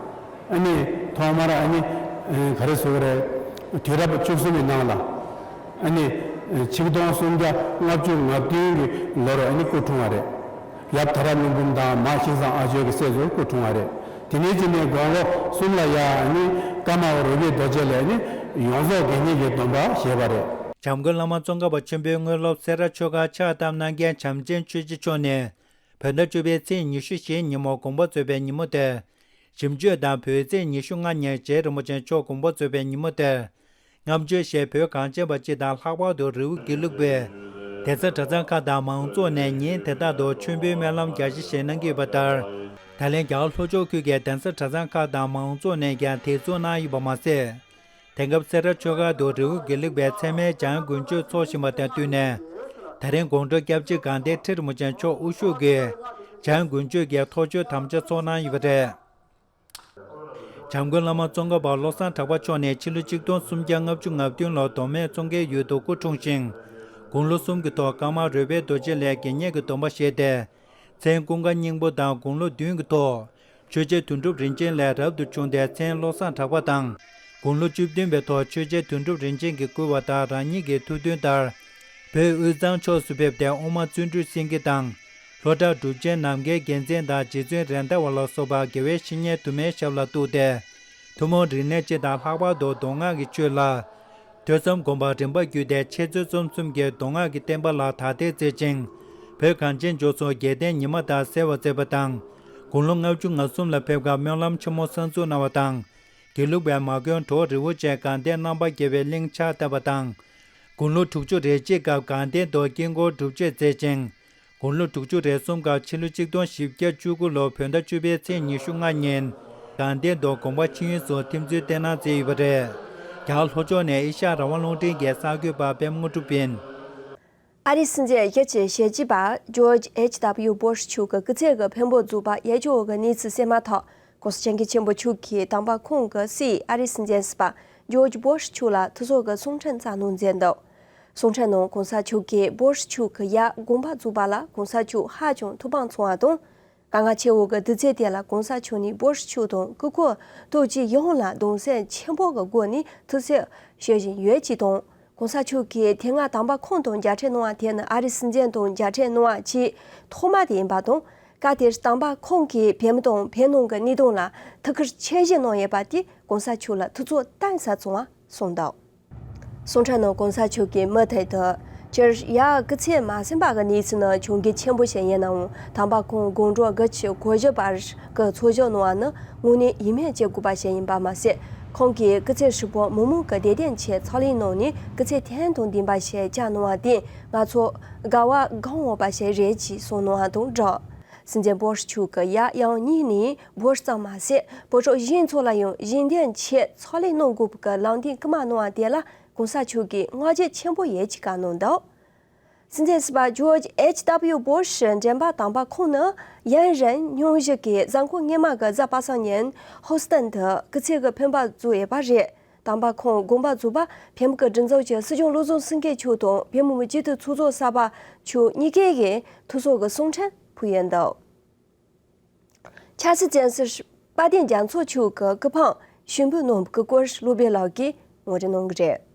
ཨ་ནི་ཐོག་མར་ཨ་ནི་ག་རེ་ཟེར་དགོས་རེད། དུས་རབས་བཅུ་གསུམ་པའི་ནང་ལ་ཨ་ནི་ཆིག་སྟོང་སུམ་བརྒྱ་ལྔ་བཅུ་ང་བདུན་གྱི་ལོར་ཨ་ནི་སྐུ་འཁྲུངས་པ་རེད། ཡབ་ཐར་པ་ཀླུ་འབུམ་དང་མ་ཤིང་བཟང་ཨ་ཇོ་གི་སྲས་སུ་སྐུ་འཁྲུངས་པ་རེད། དེ་ནས་ཕྱིན་ནས་དགུང་ལོ་གསུམ་ལ་ཡ་ཨ་ནི་ཀརྨ་པ་རུས་པའི་རྡོ་རྗེ་ལས་ཨ་ནི་ཡོངས་རྫོགས་དགེ་བསྙེན་གྱི་སྡོམ་པ་བཞེས་པ་རེད། བྱམས་མགོན་བླ་མ་ཙོང་ཁ་པ་ཆེན་པོའི་དངོས་སློབ་སེ་ར་ཆོས་སྒར་ཕྱག་བཏབ་གནང་མཁན་བྱམས་ཆེན་ཆོས་རྗེ་མཆོག་ནས། བོད་ཟླ་བཅུ་པའི་ཚེས་ཉི་ཤུ་བཞིའི་ཉིན་མོ་དགོངས་པ་རྫོགས་པའི་ཉིན་མོ་དེར། གཞིས་མཆོད་དང་བོད་ཚེས་ཉི་ཤུ་ལྔ་ཉིན་རྗེ་རིན་པོ་ཆེ་མཆོག་དགོངས་པ་རྫོགས་པའི་ཉིན་མོ་དེར། ལྔ་མཆོད་ཞེས་བོད་གངས་ཅན་པ་སྤྱི་དང་ལྷག་པར་དུ་རི་བོ་དགེ་ལུགས་པའི་གདན་ས་གྲྭ་ཚང་ཁག་དང་མང་ཚོགས་ནས་ཉིན་དེ་དག་ཏུ་མཆོད་འབུལ་སྨོན་ལམ་རྒྱ་ཆེ་ཞིག་གནང་གི་ཡོད་པ་ལྟར། ད་ལན་རྒྱ་གར་ལྷོ་ཕྱོགས་ཁུལ་གྱི་གདན་ས་གྲྭ་ཚང་ཁག་དང་མང་ཚོགས་ནས་ཀྱང་དེ་ཚོ་གནང་ཡོད་པ་མ་ཟད། དེང་སྐབས་སེ་ར་ཆོས་སྒར་དུ་རི་བོ་དགེ་ལུགས་པའི་ཚད་མའི་འཇང་དགུན་ཆོས་འཚོགས་བཞིན་པ་དང་བསྟུན་ནས། ད་རིང་དགོང་དྲོ་སྐྱབས་རྗེ་དགའ་ལྡན་ཁྲི་རིན་པོ་ཆེ་མཆོག་དབུ་བཞུགས་ཀྱིས་འཇང་དགུན་ཆོས་ཀྱི་ཐོག་མཆོད་དམ་བཅའ་འཚོགས་གནང་ཡོད་པ་རེད། བྱམས་མགོན་བླ་མ་ཙོང་ཁ་པ་བློ་བཟང་གྲགས་པ་མཆོག་ནས་ཕྱི་ལོ་ཆིག་སྟོང་སུམ་བརྒྱ་ལྔ་བཅུ་ང་བདུན་ལོར་མདོ་སྨད་ཙོང་ཁའི་ཡུལ་དུ་སྐུ་འཁྲུངས་ཤིང་། དགུང་ལོ་གསུམ་གྱི་ཐོག་ཀརྨ་རོལ་པའི་རྡོ་རྗེ་ལས་དགེ་བསྙེན་གྱི་སྡོམ་པ་བཞེས་ཏེ། མཚན་ཀུན་དགའ་སྙིང་པོ་དང་དགུང་ལོ་བདུན་གྱི་ཐོག་ཆོས་རྗེ་དོན་གྲུབ་རིན་ཆེན་ལས་རབ་ཏུ་བྱུང་སྟེ་མཚན་བློ་བཟང་གྲགས་པ་དང་། དགུང་ལོ་བཅུ་བདུན་པའི་ཐོག་ཆོས་རྗེ་དོན་གྲུབ་རིན་ཆེན་གྱིས་བསྐུལ་བ་ལྟར་རང་ཉིད་ཀྱི་ཐུགས་འདུན་ལྟར། བོད་དབུས་གཙང་ཕྱོགས་སུ་ཕེབས་ཏེ་དབུ་མ་བརྩོན་འགྲུས་སེང་གེ་དང་། ལྷོ་བྲག་གྲུབ་ཆེན་ནམ་མཁའི་རྒྱལ་མཚན་དང་རྗེ་བཙུན་རེད་མདའ་བ་ལ་སོགས་པ་དགེ་བའི་བཤེས་གཉེན་དུ་མའི་ཞབས་ལ་གཏུགས་ཏེ། ཐུན་མོང་རིག་གནས་སྤྱི་དང་ལྷག་པར་དུ་མདོ་སྔགས་ཀྱི་ཆོས་ལ། ཐོས་བསམ་སྒོམ་པ་རིམ་པ་བརྒྱུད་དེ་འཆད་རྩོད་རྩོམ་གསུམ་གྱི་མདོ་སྔགས་ཀྱི་བསྟན་པ་ལ་དར་ཏེ་མཛད་ཅིང་། བོད་གངས་ཅན་ལྗོངས་སུ་རྒྱལ་བསྟན་ཉི་མ་ལྟར་གསལ་བར་མཛད་པ་དང་། དགུང་ལོ་ལྔ་བཅུ་ང་གསུམ་ལ་ཕེབས་སྐབས་སྨོན་ལམ་ཆེན་མོ་གསར་འཛུགས་གནང་བ་དང་། དགེ་ལུགས་པའི་མ་དགོན་གྲོགས་རི་བོ་ཅན་དགའ་ལྡན་རྣམ་པར་རྒྱལ་བའི་གླིང་ཕྱག་བཏབ་པ་དང་། དགུང་ལོ་དྲུག་ཅུ་རེ་གཅིག་སྐབས་དགའ་ལྡན་དུ་དཀྱིལ་འཁོར་སྒྲུབ་མཆོད་མཛད་ཅིང་། དགུང་ལོ་དྲུག་ཅུ་རེ་གསུམ་སྐབས་ཕྱི་ལོ་ཆིག་སྟོང་བཞི་བརྒྱ་བཅུ་དགུ་ལོར་བོད་ཟླ་བཅུ་པའི་ཚེས་ཉི་ཤུ་ལྔ་ཉིན། དགའ་ལྡན་དུ་དགོངས་པ་ཆེན་ཡོན་སུ་ཐིམ་ཚུལ་བསྟན་གནང་མཛད་ཡོད་པ་རེད། རྒྱ་གར་ལྷོ་ཕྱོགས་ནས་ཨེ་ཤ་ཡ་རང་དབང་རླུང་འཕྲིན་གྱི་གསར་འགོད་པ་པད་མ་དངོས་གྲུབ་ཡིན། ཨ་རིའི་སྲིད་འཛིན་ཡ་གྱལ་ཞི་བྱེས་པ་ཇོརྗ་ཨེཆ་ཌབ་ལིའུ་སྦོ་ཤི་མཆོག་གི་སྐུ་ཚེ་གི་འཕན་པོ་རྫོགས་པ་ཡལ་འགྱོ་བ་གི་གནས་ཚུལ་གསན་མ་ཐག་གོང་ས་སྐྱབས་མགོན་ཆེན་པོ་མཆོག་གིས་དམ་པ་ཁོང་གི་སྲས་ཨ་རིའི་སྲིད་འཛིན་ཟུར་པ་ཇོརྗ་སྦོ་ཤི་མཆོག་ལ་ཐུགས་གསོ་གི་གསུང་འཕྲིན་སྩལ་གནང་མཛད་འདུག་གསུང་འཕྲིན་ནང་གོང་ས་མཆོག་གིས་སྦོ་ཤི་མཆོག་གི་ཡབ་དགོངས་པ་རྫོགས་པ་ལ་གོང་ས་མཆོག་ཧ་ཅང་ཐུགས་ཕམ་ཚོར་བ་དང་། དཀའ་ངལ་ཆེ་བོ་གི་དུས་ཚོད་དེ་ལ་གོང་ས་མཆོག་ནས་སྦོ་ཤི་མཆོག་དང་སྐུ་འཁོར་ཐུགས་རྗེ་ཡིད་འོང་ལ་གདུང་སེམས་ཆེན་པོ་གི་སྒོ་ནས་ཐུགས་སེམས་ཞུ་བཞིན་ཡོད་ཅེས་དང་། གོང་ས་མཆོག་གིས་དེ་སྔ་དམ་པ་ཁོང་དང་མཇལ་འཕྲད་གནང་བ་དེ་ནི་ཨ་རིའི་སྲིད་འཛིན་དང་མཇལ་འཕྲད་གནང་བ་ཆེས་ཐོག་མ་དེ་ཡིན་པ་དང་། སྐབས་དེར་དམ་པ་ཁོང་གིས་བོད་མི་དང་བོད་ནང་གི་གནས་སྟངས་ལ་ཐུགས་ཁུར་ཆེ་བཞེས་གནང་ཡོད་པ་དེས་གོང་ས་མཆོག་ལ་ཐུགས་ཚོར་གཏིང་ཟབ་བྱུང་བ་ གསུངས་འདུག་གསུང་འཕྲིན་ནང་གོང་ས་མཆོག་གིས་མུ་མཐུད་དུ། སྤྱིར་ཡར་སྐུ་ཚེ་མ་ཟིན་པ་གི་གནས་ཚུལ་ནི་གྱོང་གུད་ཆེན་པོ་ཞིག་ཡིན་ནའང་། དམ་པ་ཁོང་དགུང་གྲངས་དགུ་བཅུ་གོ་བཞི་བར་གྱི་འཚོ་བཞུགས་གནང་བ་ནི་དངོས་གནས་ཡིད་སྨོན་བྱེད་དགོས་པ་ཞིག་ཡིན་པ་མ་ཟད། ཁོང་གིས་སྐུ་ཚེ་ཧྲིལ་པོ་མི་མང་གི་བདེ་དོན་ཆེད་ཕྱག་ལས་གནང་ནས་སྐུ་ཚེ་དོན་དང་ལྡན་པ་ཞིག་བསྐྱལ་གནང་བ་དེས་ང་ཚོ་དགའ་བ་གང་འོས་པ་ཞིག་རེད་ཅེས་གསུངས་གནང་བ་དང་སྦྲགས། སྲིད་འཛིན་བྷོ་ཤི་མཆོག་གིས་ཡར་ཡང་སྙིང་ནས་བྷོ་ཤི་ཙམ་མ་ཟད། བོད་རིགས་གཞན་ཚོ་ལ་ཡང་གཞན་དོན་ཆེད་ཕྱག་ལས་གནང་དགོས་པའི་ལམ་སྟོན་སྐུལ་མ་གནང་བ་དེ་ལ་གོང་ས་མཆོག་གིས་བསྔགས་བརྗོད་ཆེན་པོ་ཡོད་ཅེས་བཀའ་གནང་འདུག་སྲིད་འཛིན་ཟུར་པ་ཇོརྗ་ཨེཆ་ཌབ་ལིའུ་བྷོ་ཤི་འདྲེན་པ་དམ་པ་ཁོང་ནི་ཡུན་རིང་སྙུང་གཞི་གི་གཟའ་འཁོར་སྔོན་མ་གི་གཟའ་པ་སངས་ཉིན་ཧོ་སི་ཏན་དུ་སྐུ་ཚེ་གི་འཕེན་པ་བཙུགས་ཡོད་པ་རེད། དམ་པ་ཁོང་དགོངས་པ་རྫོགས་པ་བོད་མི་གི་སྒྲིག་འཛུགས་ཀྱི་སྲིད་སྐྱོང་བློ་བཟང་སེང་གེ་མཆོག་དང་བོད་མི་མང་སྤྱི་འཐུས་ཚོགས་གཙོ་གསར་པ་མཆོག་གཉིས་ཀའི་གི་ཐུགས་གསོ་གི་གསུང་འཕྲིན་ཕུལ་ཡོད་འདུག་ཆབ་སྲིད་བཙོན་ཟུར་དཔལ་ལྡན་རྒྱ་མཚོ་མཆོག་གི་སྐུ་ཕུང་ཞུགས་འབུལ་གནང་བའི་སྐོར་བློ་བདེ་ལགས་ཀྱིས་ངོ་སྤྲོད་གནང་གི་རེད།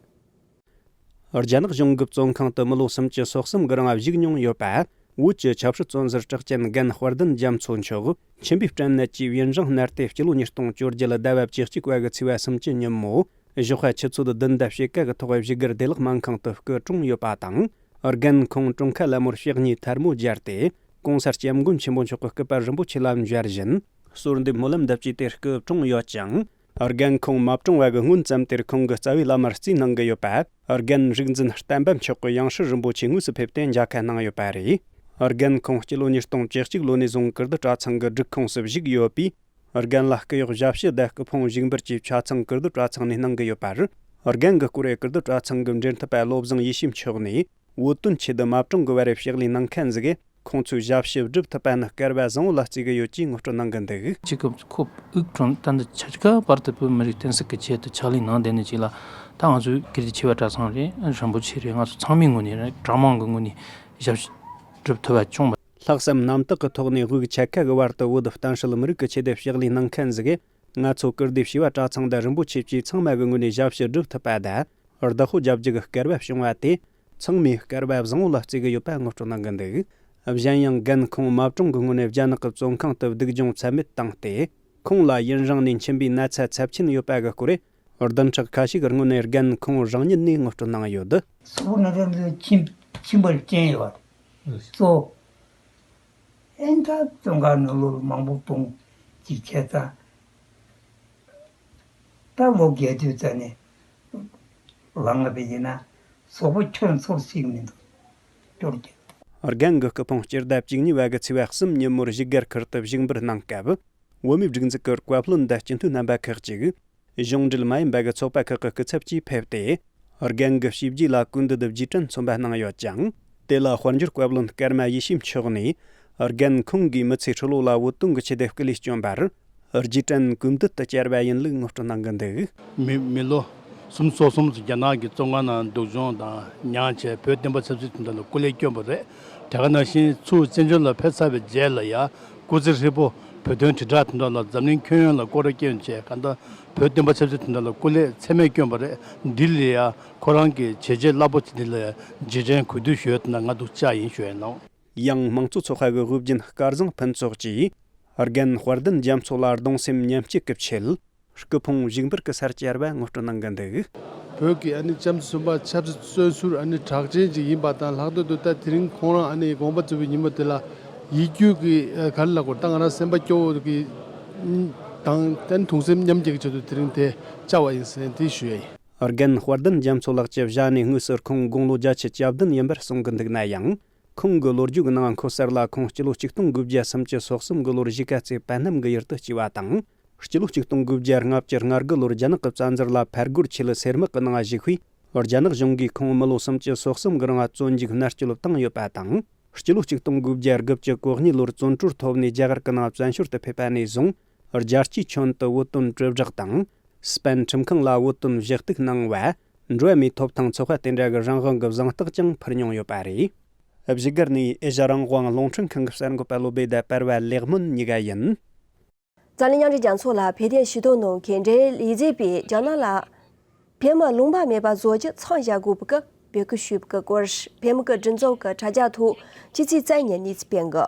རྒྱ་ནག་གཞུང་གི་བཙོན་ཁང་དུ་མི་ལོ་སུམ་ཅུ་སོ་གསུམ་གྱི་རིང་བཞུགས་མྱོང་ཡོད་པ། བོད་ཀྱི་ཆབ་སྲིད་བཙོན་ཟུར་གྲགས་ཅན་རྒན་དཔལ་ལྡན་རྒྱ་མཚོ་མཆོག་མཆིན་པའི་སྐྲན་ནད་ཀྱིས་ཡུན་རིང་མནར་ཏེ་སྤྱི་ལོ་ཉིས་སྟོང་བཅོ་བརྒྱད་ཟླ་བ་བཅུ་གཅིག་པ་གི་ཚེས་པ་སུམ་ཅུ་ཉིན་མོ། ཞོགས་པ་ཆུ་ཚོད་བདུན་དང་ཕྱེད་ཀ་གི་ཐོག་བཞུགས་སྒར་བདེ་ལེགས་སྨན་ཁང་དུ་སྐུ་གྲོངས་ཡོད་པ་དང་། རྒན་ཁོང་གྲོངས་ཁ་ལ་མོར་ཕྱག་གཉིས་ཐལ་མོ་སྦྱར་ཏེ། ྋགོང་ས་ྋསྐྱབས་མགོན་ཆེན་པོ་མཆོག་གི་སྐུ་པར་རིན་པོ་ཆེ་ལ་འབྱར་བཞིན། གསོལ་འདེབས་སྨོན་ལམ་འདེབས་ཀྱིས་དེར་སྐུ་གྲོངས་ཡོད་ཅིང་། རྒན་ཁོང་མ་གྲོངས་པ་གི་སྔོན་ཙམ་དེར་ཁོང་གི་རྩ་བའི་བླ་མར་རྩིས་གནང་གི་ཡོད་པ། རྒན་རིག་འཛིན་བསྟན་པ་མཆོག་གི་ཡང་སྲིད་རིན་པོ་ཆེ་དངོས་སུ་ཕེབས་ཏེ་མཇལ་ཁ་གནང་ཡོད་པ་རེད། རྒན་ཁོང་སྤྱི་ལོ་ཉིས་སྟོང་བཅུ་གཅིག་ལོ་ནས་བཟུང་ཀིརྟི་གྲྭ་ཚང་གི་སྒྲིག་ཁོངས་སུ་བཞུགས་ཡོད་པས། རྒན་ལ་སྐུ་གཡོག་ཞབས་ཕྱི་དང་སྐུ་ཕུང་ཞུགས་འབུལ་བཅས་ཆ་ཚང་ཀིརྟི་གྲྭ་ཚང་ནས་གནང་གི་ཡོད་པར། རྒན་གྱི་སྐོར་ཀིརྟི་གྲྭ་ཚང་གི་འབྲེལ་མཐུད་པ་བློ་བཟང་ཡེ་ཤེས་མཆོག་ནས། བོད་དོན་ཆེད་དུ་མ་གྲོངས་ཀྱི་བར་ཕྱག་ལས་གནང་མཁན་ཟིག་གིས་ཁོང་ཚོའི་ཞབས་ཕྱི་སྒྲུབ་ཐུབ་པ་ནི་སྐལ་བ་བཟང་བོ་ལ་བརྩི་གི་ཡོད་ཅེས་ངོ་སྤྲོད་གནང་གི་འདུག་གཅིག་གི་ཁོ་དབུགས་གྲོངས་ད་འདི་ཆ་ཅིག་བར་དུ་བོད་མི་རིགས་བསྟན་སྲིད་ཀྱི་ཆེད་དུ་ཕྱག་ལས་གནང་བསྡད་ནས་ཅིག་ལ། ད་ང་ཚོའི་ཀིརྟི་ཆེ་བ་གྲྭ་ཚང་རེད། རིན་པོ་ཆེ་རེད། ང་ཚོ་ཚང་མའི་ངོས་ནས་རེད། གྲྭ་མང་གི་ངོས་ནས་ཞབས་ཕྱི་སྒྲུབ་ཐུབ་པ་བྱུང་བ། ལྷག་བསམ་རྣམ་དག་གི་ཐོག་ནས་དབུགས་ཆད་ཁ་གི་བར་དུ་བོད་བསྟན་སྲིད་མི་རིགས་ཀྱི་ཆེད་དུ་ཕྱག་ལས་གནང་མཁན་ཟིག་གིས། ང་ཚོ་ཀིརྟི་བྱེས་པ་གྲྭ་ཚང་དང་རིན་པོ་ཆེ་བཅས་ཚང་མ་གི་ངོས་ནས་ཞབས་ཕྱི་སྒྲུབ་ཐུབ་པ་དང་། བདག་པོ་རྒྱབ་རྒྱུ་གི་སྐལ་བ་བྱུང་བ་དེ། ཚང་མས་སྐལ་བ་བཟང་བོ་ལ་བརྩི་གི་ཡོད་པ་ངོ་སྤྲོད་གནང་གི་འདུག་གཞན་ཡང་རྒན་ཁོང་མ་གྲོངས་ཀྱི་སྔོན་ནས་རྒྱ་ནག་གི་བཙོན་ཁང་དུ་སྡུག་སྦྱོང་ཚད་མེད་བཏང་སྟེ། ཁོང་ལ་ཡུན་རིང་ནས་མཆིན་པའི་ན་ཚ་ཚབས་ཆེན་ཡོད་པ་གི་སྐོར། བདུན་ཕྲག་ཁ་ཤས་ཀྱི་སྔོན་ནས་རྒན་ཁོང་རང་ཉིད་ནས་ངོ་སྤྲོད་གནང་ཡོད། གཟུགས་པོ་ན་ཚ་འདི་མཆིན་མཆིན་པར་རྐྱེན་ཡོད་པ་གཙོ། ཨེ་ད་བཙོན་ཁང་ནང་ལོགས་ལ་མང་པོ་གཏོང་ཅིག་བྱས་ཙང་། ད་ལོ་བརྒྱད་ཅུ་ཙམ་ནས་ལངས་པ་ཡིན་ན་གཟུགས་པོ་ཁྱོན་ཚོར་ཞིག་མི་འདུག་སྐྱོར་གྱི། རྒན་གྱི་སྐུ་ཕུང་སྤྱི་ཟླ་བཅུ་གཉིས་པ་གི་ཚེས་པ་གསུམ་ཉིན་མོར་བཞུགས་སྒར་ཁུལ་དུ་བཞུགས་འབུལ་གནང་སྐབས། བོད་མིའི་སྒྲིག་འཛུགས་ཀྱི་བཀའ་བློན་དང་སྤྱི་འཐུས་རྣམ་པ་ཁག་ཅིག་གཞུང་འབྲེལ་མ་ཡིན་པ་གི་ཚོགས་པ་ཁག་གི་སྐུ་ཚབ་ཀྱིས་ཕེབས་ཏེ། རྒན་གྱི་བྱས་རྗེས་ལ་གུས་འདུད་རྗེས་དྲན་མཚོན་པ་གནང་ཡོད་ཅིང་། དེ་ལ་དཔལ་འབྱོར་བཀའ་བློན་ཀརྨ་ཡེ་ཤེས་མཆོག་ནས། རྒན་ཁོང་གིས་མི་ཚེ་ཧྲིལ་བོ་ལ་བོད་དོན་གྱི་ཆེད་དུ་སྐུ་ལས་བསྐྱོན་པར། རྗེས་དྲན་གུས་འདུད་དུ་བཅར་བ་ཡིན་ལུགས་ངོ་སྤྲོད་གནང་གི་འདུག་མི་མི་ལོ་སུམ་ཅུ་སོ་གསུམ་ཙམ་རྒྱ་ནག་གི་བཙོན་ཁང་ནང་སྡུག་སྦྱོང་དང་མྱངས་བྱས་བོད་བསྟན་པ་ཆབ་སྲིད་དོན་དག་ལ་སྐུ་ལས་བསྐྱོན་པ་རེད། དེ་ག་ནང་བཞིན་ཚུར་བཙན་བྱོལ་ལ་ཕེབས་ཚར་བའི་རྗེས་ལ་ཡང་སྐུ་ཚེ་ཧྲིལ་པོ་བོད་དོན་དྲིལ་བསྒྲགས་དོན་དག་ལ་འཛམ་གླིང་ཁྱོན་ཡོངས་ལ་སྐོར་ར་བསྐྱོན་བྱས་གང་ལྟར་བོད་བསྟན་པ་ཆབ་སྲིད་དོན་དག་ལ་སྐུ་ལས་ཚད་མེད་བསྐྱོན་པ་རེད། འདི་ལ་ཡང་ཁོ་རང་གི་བྱས་རྗེས་རླབས་པོ་ཆེ་འདི་ལ་ཡང་རྗེས་དྲན་གུས་འདུད་ཞུ་ཡ་དེ་ན་ང་འདུག་བཅར་ཡིན་ཞུ་ཡ་ཡིན་ནོ། ཡང་མང་གཙོ་ཚོགས་པ་གི་དབུ་འབྱེད་སྐལ་བཟང་ཕུན་ཚོགས་ཀྱིས་རྒན་དཔལ་ལྡན་རྒྱ་མཚོ་ལ་གདུང་སེམས་མཉམ་སྐྱེད་ཀྱི་ཆེད། སྐུ་ཕུང་བཞུགས་འབུལ་གྱི་སར་བཅར་བ་ངོ་སྤྲོད་གནང་གི་འདུག་བོད་ཀྱི་ཨ་ནི་ལྕམ་སྲིད་གསུམ་པ་ཆབ་སྲིད་བཙོན་ཟུར་ཨ་ནི་གྲགས་ཅན་ཅིག་ཡིན་པ་དང་ལྷག་དོན་དུ་ད་དེ་རིང་ཁོང་རང་ཨ་ནི་དགོངས་པ་རྫོགས་པའི་ཉིན་མོ་དེ་ལ་ཡིད་སྐྱོ་གི་ག་རེ་ལབ་དགོས་ད་ང་རང་སེམས་པ་སྐྱོ་བོ་གི་དང་ད་ནི་གདུང་སེམས་མཉམ་སྐྱེད་ཀྱི་ཆེད་དུ་དེ་རིང་དེ་བཅར་བ་ཡིན་ཟེར་དེ་ཞུ་ཡ་ཡིན། རྒན་དཔལ་ལྡན་རྒྱ་མཚོ་ལགས་ཀྱི་ཞལ་ནས་དངོས་སུ་ཁོང་དགུང་ལོ་བརྒྱད་ཅུ་གྱ་བདུན་ཡིན་པར་གསུང་གི་འདུག་ན་ཡང་། ཁོང་གི་ལོ་རྒྱུས་ཀྱི་ནང་འཁོད་གསར་ལ་ཁོང་སྤྱི་ལོ་ཆིག་སྟོང་དགུ་བརྒྱ་སུམ་ཅུ་སོ་གསུམ་གི་ལོར་གཞིས་ཀ་རྩེ་པད་སྣམ་གྱི་ཡུལ་དུ་སྐྱེས་པ་དང་། སྤྱི་ལོ་ཆིག་སྟོང་དགུ་བརྒྱ་ལྔ་བཅུ་ང་དགུ་ལོར་རྒྱ་ནག་གི་བཙན་འཛུལ་ལ་ཕར་རྒོལ་ཆེད་སེར་དམག་གི་ནང་ཞུགས་པས། རྒྱ་ནག་གཞུང་གིས་ཁོང་མི་ལོ་སུམ་ཅུ་སོ་གསུམ་གྱི་རིང་བཙོན་འཇུག་མནར་གཅོད་བཏང་ཡོད་པ་དང་། སྤྱི་ལོ་ཆིག་སྟོང་དགུ་བརྒྱ་དགུ་བཅུ་གོ་གཉིས་ལོར་བཙོན་གྲོལ་ཐོབ་ནས་རྒྱ་གར་གྱི་ནང་བཙན་བྱོལ་དུ་ཕེབས་པ་ནས་བཟུང་། རྒྱལ་སྤྱིའི་ཁྱོན་དུ་བོད་དོན་དྲིལ་བསྒྲགས་དང་། སི་པན་ཁྲིམས་ཁང་ལ་བོད་དོན་ཞུ་གཏུག་གནང་བ། འགྲོ་བ་མིའི་ཐོབ་ཐང་ཚོགས་པ་དེ་འདྲ་གི་རང་དབང་གི་གཟེངས་རྟགས་ཀྱང་ཕུལ་མྱོང་ཡོད་པ་རེད། བཞུགས་སྒར་ནས་ཨེ་ཤ་རང་དབང་རླུང་འཕྲིན་ཁང་གི་གསར་འགོད་པ་བློ་བདེ་དང་པར་བ་ལེགས་སྨོན་གཉིས་ཀ་ཡིན། འཛམ་གླིང་མཉམ་འབྲེལ་རྒྱལ་ཚོགས་ལ་ཕེབས་ཐོན་ཞུ་གཏུག་གནང་མཁན་འབྲེལ་ཡོད་ལས་བྱེད་པས་རྒྱ་ནག་ལ་བོད་མི་ལུང་པ་མེད་པར་བཟོ་རྒྱུ་མཚམས་བཞག་དགོས་པའི་འབོད་སྐུལ་ཞུས་པའི་སྐོར། བོད་མི་གི་སྒྲིག་འཛུགས་ཀྱི་དྲ་རྒྱ་ཐོག་ཕྱི་ཚེས་རྩ་གཉིས་ཉིན་གནས་ཚུལ་སྤེལ་གི།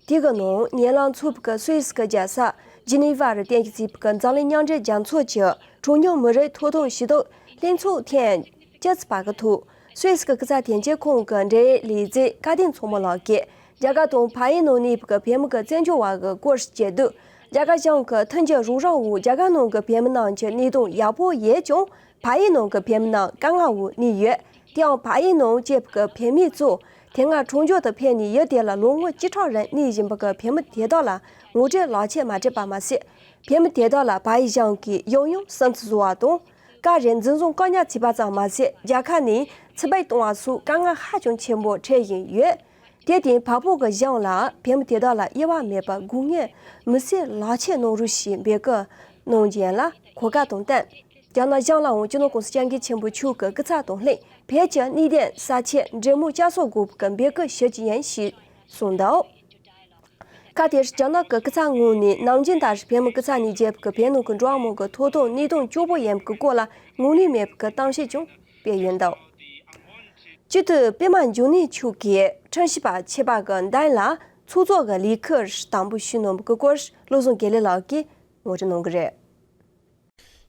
དེ་གི་ནང་ཉེ་ལམ་འཚོགས་པའི་སུད་སི་གི་རྒྱལ་ས་ཇི་ནི་ཝར་རྟེན་གཞི་བྱས་པའི་འཛམ་གླིང་མཉམ་འབྲེལ་རྒྱལ་ཚོགས་ཀྱི་གྲངས་ཉུང་མི་རིགས་ཐོབ་ཐང་ཞུ་གཏུག་ ལྷན་ཚོགས་ཐེངས་བཅུ་པ་གི་ཐོག་སུད་སི་གི་སྐུ་ཚབ་དོན་གཅོད་ཁང་གི་འབྲེལ་ཡོད་ལས་བྱེད་སྐལ་ལྡན་མཚོ་མོ་ལགས་ཀྱིས་རྒྱ་གར་དང་བལ་ཡུལ་ནང་གནས་པའི་བོད་མི་གི་བཙན་བྱོལ་བ་གི་སྐོར་བཤད་དུས། རྒྱ་གར་གཞུང་གི་མཐུན་འགྱུར་རོགས་རམ་འོག་རྒྱ་གར་ནང་གི་བོད་མི་རྣམས་ཀྱི་གནས་སྟངས་ཡག་པོ་ཡོད་ཀྱང་། བལ་ཡུལ་ནང་གི་བོད་མི་རྣམས་དཀའ་ངལ་འོག་གནས་ཡོད། དེའང་བལ་ཡུལ་ནང་སྐྱེས་པའི་བོད་མི་ཚོ་དེ་སྔ་གྲོང་ཁྱེར་དུ་ཕེབས་ནས་ཡུལ་དེ་ལ་ལོ་ངོ་བཅུ་ཕྲག་རིང་གནས་བཞིན་པའི་བོད་མི་དེ་དག་ལ་ངོ་སྤྲོད་ལག་ཁྱེར་མ་སྤྲད་པ་མ་ཟད། བོད་མི་དེ་དག་ལ་བལ་ཡུལ་གཞུང་གིས་ཡང་ཡང་སུན་གཙེར་བཟོ་བ་དང་། སྐབས་རེ་འཛིན་བཟུང་བཀག་ཉར་བྱས་པ་ཙམ་མ་ཟད། རྒྱལ་ཁབ་ནས་ཕྱིར་འབུད་གཏོང་བ་སོགས་དཀའ་ངལ་ཧ་ཅང་ཆེན་པོ་འཕྲད་བཞིན་ཡོད། དེར་བརྟེན་བལ་པོ་གི་གཞུང་ལ་བོད་མི་དེ་དག་ལ་དབྱེ་བ་མེད་པར་དགོས་ངེས་མི་སེར་ལག་ཁྱེར་གནང་རོགས་ཞེས་འབོད་སྐུལ་གནང་རྒྱུ་ཡིན་ལ་གོ་སྐབས་དང་བསྟུན། རྒྱ་ནག་གཞུང་ལའང་སྤྱི་ནོར་༸གོང་ས་༸སྐྱབས་མགོན་ཆེན་པོ་མཆོག་གི་སྐུ་ཚབ་དང་ལྷན་བོད་ཀྱི་གནད་དོན་ས་ཆའི་འབྲེལ་མོལ་བསྐྱར་གསོ་དགོས་པའི་འབོད་སྐུལ་ཞུ་རྒྱུ་ཡིན་ཞེས་གསུངས་འདུག། ཁ་དེར་རྒྱ་ནག་གི་སྐུ་ཚབ་ངོས་ནས་ནམ་རྒྱུན་ལྟར་བོད་མི་སྐུ་ཚབ་ནས་བརྒྱུད་པའི་བོད་ནང་གི་འགྲོ་བ་མིའི་ཐོབ་ཐང་གནད་དོན་སྐྱོ་པོ་ཡིན་པའི་སྐོར་ལ་ངོས་ལེན་མེད་པའི་གཏམ་བཤད་ཀྱང་སྤེལ་ཡོད་འདུག། སྤྱི་འཐུས་པད་མ་འབྱུང་གནས་མཆོག་གིས་ཁྲིམས་ཞིབ་པ་ཆད་པ་གི་མདུན་ལ་ཚོགས་གཙོ་གི་ལས་ཁུར་དམ་འབུལ་ཞུས་གནང་བའི་སྐོར་བློ་བཟང་དགེ་ལེགས་ལགས་ཀྱིས་ངོ་སྤྲོད་གནང་གི་རེད།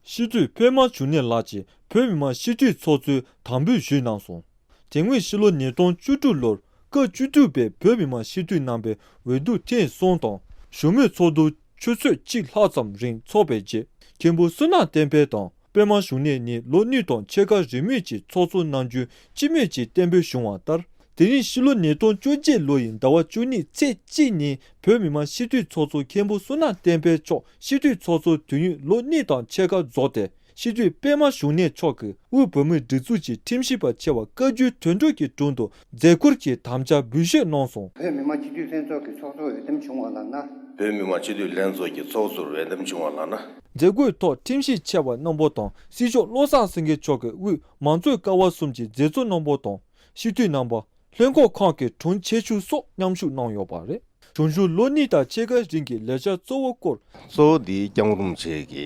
སྤྱི་འཐུས་པད་མ་འབྱུང་གནས་ལགས་ཀྱིས་བོད་མི་མང་སྤྱི་འཐུས་ཚོགས་གཙོའི་དམ་འབུལ་ཞུས་གནང་སོང་། དེ་སྔོན་ཕྱི་ལོ་ཉིས་སྟོང་བཅུ་དྲུག་ལོར་སྐབས་བཅུ་དྲུག་པའི་བོད་མི་མང་སྤྱི་འཐུས་རྣམ་པའི་འོས་བསྡུ་ཐེངས་གསུམ་དང་། བཞུགས་མོལ་ཚོགས་འདུ་ཆུ་ཚོད་གཅིག་ལྷག་ཙམ་རིང་འཚོགས་པའི་རྗེས། མཁན་པོ་བསོད་ནམས་བསྟན་འཕེལ་དང་པད་མ་འབྱུང་གནས་གཉིས་ལོ་གཉིས་དང་ཕྱེད་ཀ་རིང་མོས་ཀྱིས་ཚོགས་གཙོ་གནང་རྒྱུའི་སྤྱི་མོས་ཀྱིས་གཏན་འབེབས་བྱུང་བ་ལྟར། དེ་རིང་ཕྱི་ལོ་ཉིས་སྟོང་བཅོ་བརྒྱད་ལོ་ཡི་ཟླ་བ་བཅུ་གཉིས་ཚེས་གཅིག་ཉིན་བོད་མི་མང་སྤྱི་འཐུས་ཚོགས་གཙོ་མཁན་པོ་བསོད་ནམས་བསྟན་འཕེལ་མཆོག་སྤྱི་འཐུས་ཚོགས་གཙོའི་དུས་ཡུན་ལོ་གཉིས་དང་ཕྱེད་ཀ་རྫོགས་ཏེ། སྤྱི་འཐུས་པད་མ་འབྱུང་གནས་མཆོག་གིས་དབུས་བོད་མིའི་སྒྲིག་འཛུགས་ཀྱི་ཁྲིམས་ཞིབ་པ་ཆེ་བ་བཀའ་བརྒྱུད་དོན་གྲུབ་ཀྱི་དྲུང་དུ་མཛད་ཁུར་གྱི་དམ་བཅའ་འབུལ་བཞེས་གནང་སོང་། བོད་མི་མང་སྤྱི་འཐུས་ལྷན་ཚོགས་ཀྱི་ཚོགས་གཙོར་འོས་འདེམས་བྱུང་བ་ལགས་ན། བོད་མི་མང་སྤྱི་འཐུས་ལྷན་ཚོགས་ཀྱི་ཚོགས་གཙོར་འོས་འདེམས་བྱུང་བ་ལགས་ན། མཛད་སྒོའི་ཐོག་ཁྲིམས་ཞིབ་ཆེ་བ་རྣམ་པ་དང་སྲིད་སྐྱོང་བློ་བཟང་སེང་གེ་མཆོག་གིས་དབུས་མང་གཙོའི་ཀ་བ་གསུམ་གྱི་མཛད་གཙོ་རྣམ་པ་དང་སྤྱི་འཐུས་རྣམ་པ། ལྷན་ཁང་ཁག་གི་དྲུང་ཆེ་ཤོས་སོགས་མཉམ་ཞུགས་གནང་ཡོད་པ་རེད། གཞུང་བཞུགས་ལོ་གཉིས་དང་ཕྱེད་ཀ་རིང་གི་ལས་བྱ་གཙོ་བོ་སྐོར། གཙོ་བོ་འདི་སྐྱབས་མགོན་རིན་པོ་ཆེ་གི་